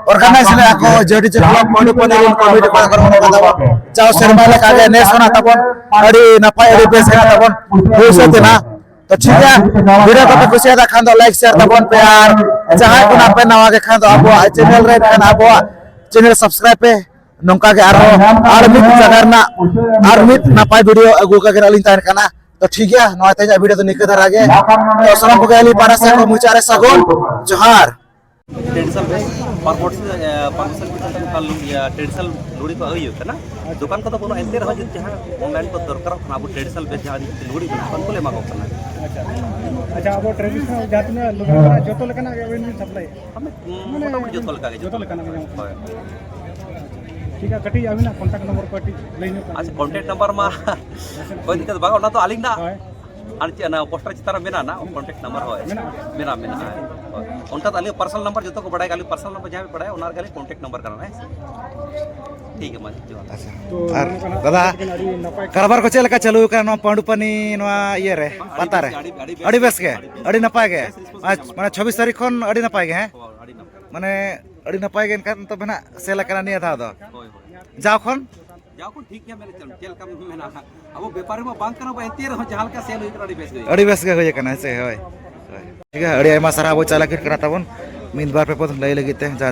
ᱚᱨᱜᱟᱱᱟᱭᱤᱡᱽ ᱞᱮᱫᱼᱟ ᱠᱚ ᱡᱮ ᱰᱤ ᱡᱮ ᱠᱞᱟᱵᱽ ᱯᱟᱺᱰᱩ ᱯᱟᱺᱰᱩ ᱨᱮᱱ ᱠᱚᱢᱤᱴᱤ ᱠᱚᱲᱟ ᱠᱚ ᱱᱚᱜᱼᱚ ᱱᱚᱝᱠᱟ ᱛᱟᱵᱚᱱ ᱡᱟᱣ ᱥᱮᱨᱢᱟ ᱞᱮᱠᱟ ᱜᱮ ᱱᱮᱥ ᱦᱚᱸ ᱱᱟᱜ ᱛᱟᱵᱚᱱ ᱟᱹᱰᱤ ᱱᱟᱯᱟᱭ ᱟᱹᱰᱤ ᱵᱮᱥ ᱜᱮ ᱱᱟᱜ ᱛᱟᱵᱚᱱ ᱦᱩᱭ ᱥᱟᱹᱛ ᱮᱱᱟ᱾ ᱛᱚ ᱴᱷᱤᱠ ᱜᱮᱭᱟ, ᱵᱷᱤᱰᱤᱭᱳ ᱠᱚᱯᱮ ᱠᱩᱥᱤᱭᱟᱫᱟ ᱠᱷᱟᱱ ᱫᱚ ᱞᱟᱭᱤᱠ ᱥᱮᱭᱟᱨ ᱛᱟᱵᱚᱱ ᱯᱮ, ᱟᱨ ᱡᱟᱦᱟᱸᱭ ᱠᱚ ᱱᱟᱜ ᱯᱮ ᱱᱟᱣᱟ ᱜᱮ ᱠᱷᱟᱱ ᱫᱚ ᱟᱵᱚᱣᱟᱜ ᱪᱮᱱᱮᱞ ᱨᱮ ᱮᱱᱠᱷᱟᱱ ᱟᱵᱚᱣᱟᱜ ᱪᱮᱱᱮᱞ ᱥᱟᱵᱥᱠᱨᱟᱭᱤᱵ ᱯᱮ᱾ ᱱᱚᱝᱠᱟ ᱜᱮ ᱟᱨᱦᱚᱸ ᱟᱨ ᱢᱤᱫ ᱡᱟᱭᱜᱟ ᱨᱮᱱᱟᱜ ᱟᱨ ᱢᱤᱫ ᱱᱟᱯᱟᱭ ᱵᱷᱤᱰᱤᱭᱳ ᱟᱹᱜᱩ ᱠᱟᱜᱮ ᱱᱟᱜ ᱞᱤᱧ ᱛᱟᱦᱮᱱ ᱠᱟᱱᱟ᱾ ᱛᱚ ᱴᱷᱤᱠ ᱜᱮᱭᱟ, ᱱᱚᱣᱟ ᱛᱮᱦᱮᱧᱟᱜ ᱵᱷᱤᱰᱤᱭᱳ ᱫᱚ ᱱᱤᱝᱠᱟᱹ ᱫᱷᱟᱨᱟ ᱜᱮ᱾ ᱛᱚ ᱥᱟᱱᱟᱢ ᱠᱚᱜᱮ ᱟᱹᱞᱤᱧ ᱯᱟᱦᱴᱟ ᱥᱮᱫ ᱠᱷᱚᱱ ᱢᱩᱪᱟᱹᱫ ᱨᱮ ᱥᱟᱹᱜᱩᱱ ᱡᱚᱦᱟᱨ᱾ ᱴᱨᱮᱰᱤᱥᱚᱱᱟᱞ ᱵᱮᱪ ᱯᱟᱨ ᱯᱟᱨᱥᱚᱱ, ᱮ, ᱯᱟᱨ ᱯᱟᱨᱥᱚᱱ ᱯᱤᱪᱷᱩ ᱛᱟᱦᱮᱱ ᱠᱷᱟᱱ, ᱤᱭᱟᱹ, ᱴᱨᱮᱰᱤᱥᱚᱱᱟᱞ ᱞᱩᱜᱽᱲᱤ ᱠᱚ ᱟᱹᱜᱩᱭ ᱦᱩᱭᱩᱜ ᱠᱟᱱᱟ᱾ ᱫᱚᱠᱟᱱ ᱠᱚᱫᱚ ᱵᱟᱹᱱᱩᱜᱼᱟ, ᱮᱱᱛᱮ ᱨᱮᱦᱚᱸ ᱡᱩᱫᱤ ᱡᱟᱦᱟᱸ ᱚᱱᱞᱟᱭᱤᱱ ᱠᱚ ᱫᱚᱨᱠᱟᱨᱚᱜ ᱠᱟᱱᱟ, ᱟᱵᱚ ᱴᱨᱮᱰᱤᱥᱚᱱᱟᱞ ᱵᱮᱪ ᱡᱟᱦᱟᱸ ᱞᱩᱜᱽᱲᱤ ᱢᱮᱱᱟᱜᱼᱟ, ᱩᱱᱠᱩ ᱞᱮ ᱮᱢᱟ ᱠᱚ ᱠᱟᱱᱟ᱾ ᱟᱪᱪᱷᱟ, ᱟᱪᱪᱷᱟ, ᱟᱵᱚ ᱴᱨᱮᱰᱤᱥᱚᱱᱟᱞ ᱡᱟᱦᱟᱸ ᱛᱤᱱᱟᱹᱜ ᱞᱩᱜᱽᱲᱤ ᱢᱮᱱᱟᱜᱼᱟ, ᱡᱚᱛᱚ ᱞᱮᱠᱟᱱᱟᱜ ᱜᱮ ᱟᱵᱮᱱ ᱵᱮᱱ ᱥᱟᱯᱞᱟᱭᱟ? ᱟᱢ, ᱢᱟᱱᱮ, ᱢᱚᱴᱟᱢᱩᱴᱤ ᱡᱚᱛᱚ ᱞᱮᱠᱟ ᱜᱮ, ᱡᱚᱛᱚ ᱞᱮᱠᱟᱱᱟᱜ ᱜᱮ ᱧᱟᱢᱚᱜ ᱠᱟᱱᱟ᱾ ᱦᱳᱭ᱾ ᱴᱷᱤᱠ ᱜᱮᱭᱟ, ᱠᱟᱹᱴᱤᱡ ᱟᱹᱵᱤᱱᱟᱜ ᱠᱚᱱᱴᱟᱠᱴ ᱱᱚᱢᱵᱚᱨ ᱠᱚ ᱠᱟᱹᱴᱤᱡ ᱞᱟᱹᱭ ᱧᱚᱜ ᱠᱟᱜ ᱟᱪᱪᱷᱟ, ᱵᱤᱱ᱾ ᱠᱚᱱᱴᱟᱠᱴ ᱱᱟᱢᱵᱟᱨ ᱢᱟ ᱠᱚᱭ ᱫᱤᱱ ᱠᱟᱛᱮ ᱵᱟᱝ, ᱚᱱᱟ ᱫᱚ ᱟᱹᱞᱤᱧ ᱱᱟᱜ ᱦᱳᱭ᱾ ᱟᱨ ᱪᱮᱫ ᱚᱱᱟ ᱯᱳᱥᱴᱟᱨ ᱪᱮᱛᱟᱱ ᱨᱮ ᱢᱮᱱᱟᱜᱼᱟ ᱱᱟᱜ, ᱠᱚᱱᱴᱟᱠᱴ ᱱᱟᱢᱵᱟᱨ ᱦᱳᱭ᱾ ᱢᱮᱱᱟᱜᱼᱟ? ᱢᱮᱱᱟᱜᱼᱟ, ᱢᱮᱱᱟᱜᱼᱟ, ᱦᱳᱭ᱾ ᱚᱱᱠᱟ ᱫᱚ ᱟᱹᱞᱤᱧ ᱯᱟᱨᱥᱚᱱᱟᱞ ᱱᱟᱢᱵᱟᱨ ᱡᱚᱛᱚ ᱠᱚ ᱵᱟᱲᱟᱭᱟ, ᱟᱹᱞᱤᱧ ᱯᱟᱨᱥᱚᱱᱟᱞ ᱱᱟᱢᱵᱟᱨ ᱡᱟᱦᱟᱸᱭ ᱯᱮ ᱵᱟᱲᱟᱭᱟ, ᱚᱱᱟ ᱨᱮᱜᱮ ᱟᱹᱞᱤᱧ ᱠᱚᱱᱴᱟᱠᱴ ᱱᱟᱢᱵᱟᱨ ᱠᱟᱱᱟ, ᱦᱮᱸ ᱥᱮ? ᱴᱷᱤᱠ ᱜᱮᱭᱟ, ᱢᱟ ᱡᱚᱦᱟᱨ᱾ ᱟᱪᱪᱷᱟ᱾ ᱛᱚ, ᱟᱨ ᱱᱚᱝᱠᱟᱱᱟᱜ ᱫᱟᱫᱟ, ᱟᱹᱰᱤ ᱱᱟᱯᱟᱭ ᱠᱟᱨᱵᱟᱨ ᱠᱚ ᱪᱮᱫ ᱞᱮᱠᱟ ᱪᱟᱹᱞᱩ ᱟᱠᱟᱱᱟ ᱱᱚᱣᱟ ᱯᱟᱺᱰᱩ ᱯᱟᱹᱱᱤ ᱱᱚᱣᱟ ᱤᱭᱟᱹ ᱨᱮ, ᱵᱟᱝ, ᱟᱹᱰᱤ ᱯᱟᱛᱟ ᱵᱮᱥ ᱨᱮ? ᱜᱮ, ᱟᱹᱰᱤ, ᱟᱹᱰᱤ ᱵᱮᱥ ᱟᱹᱰᱤ ᱜᱮ, ᱵᱮᱥ ᱜᱮ, ᱟᱹᱰᱤ ᱱᱟᱯᱟᱭ ᱜᱮ᱾ ᱵᱮᱥ ᱨᱮᱥᱯᱚᱱᱥ ᱟᱪᱪᱷᱟ, ᱢᱟᱱᱮ ᱪᱷᱚᱵᱵᱤᱥ ᱛᱟᱹᱨᱤᱠᱷ ᱠᱷᱚᱱ ᱟᱹᱰᱤ ᱱᱟᱯᱟᱭ ᱜᱮ, ᱦᱮᱸ? ᱦᱳᱭ, ᱟᱹᱰᱤ ᱱᱟᱯᱟᱭ᱾ ᱢᱟᱱᱮ ᱟᱹᱰᱤ ᱱᱟᱯᱟᱭ ᱜᱮ ᱮᱱᱠᱷᱟᱱ ᱛᱚᱵᱮ ᱱᱟᱜ ᱥᱮᱞ ᱟᱠᱟᱱᱟ ᱱᱤᱭᱟᱹ ᱫᱷᱟᱣ ᱫᱚ᱾ ᱦᱳᱭ, ᱦᱳᱭ᱾ ᱡᱟᱣ ᱠᱷᱚᱱ? ᱡᱟᱣ ᱠᱷᱚᱱ ᱴᱷᱤᱠ ᱜᱮᱭᱟ, ᱢᱮᱱᱮᱫ ᱪᱮᱫ ᱞᱮᱠᱟ ᱢᱮᱱᱟ, ᱟᱵᱚ ᱵᱮᱯᱟᱨᱤ ᱢᱟ ᱵᱟᱝ ᱠᱟᱱᱟ ᱵᱚ, ᱮᱱᱛᱮ ᱨᱮᱦᱚᱸ ᱡᱟᱦᱟᱸ ᱞᱮᱠᱟ ᱥᱮᱞ ᱦᱩᱭ ᱠᱟᱱᱟ, ᱟᱹᱰᱤ ᱵᱮᱥ ᱜᱮ ᱦᱩᱭ ᱟᱹᱰᱤ ᱵᱮᱥ ᱜᱮ ᱦᱩᱭ ᱟᱠᱟᱱᱟ, ᱦᱮᱸ ᱥᱮ? ᱦᱳᱭ, ᱦᱳᱭ᱾ ᱴᱷᱤᱠ ᱜᱮᱭᱟ, ᱟᱹᱰᱤ ᱟᱭᱢᱟ ᱥᱟᱨᱦᱟᱣ ᱟᱵᱚ ᱪᱟᱞᱟᱠ ᱠᱟᱱᱟ ᱛᱟᱵᱚᱱ, ᱢᱤᱫ ᱵᱟᱨ ᱯᱮ ᱯᱚᱫ ᱞᱟᱹᱭ ᱞᱟᱹᱜᱤᱫ ᱛᱮ, ᱡᱟ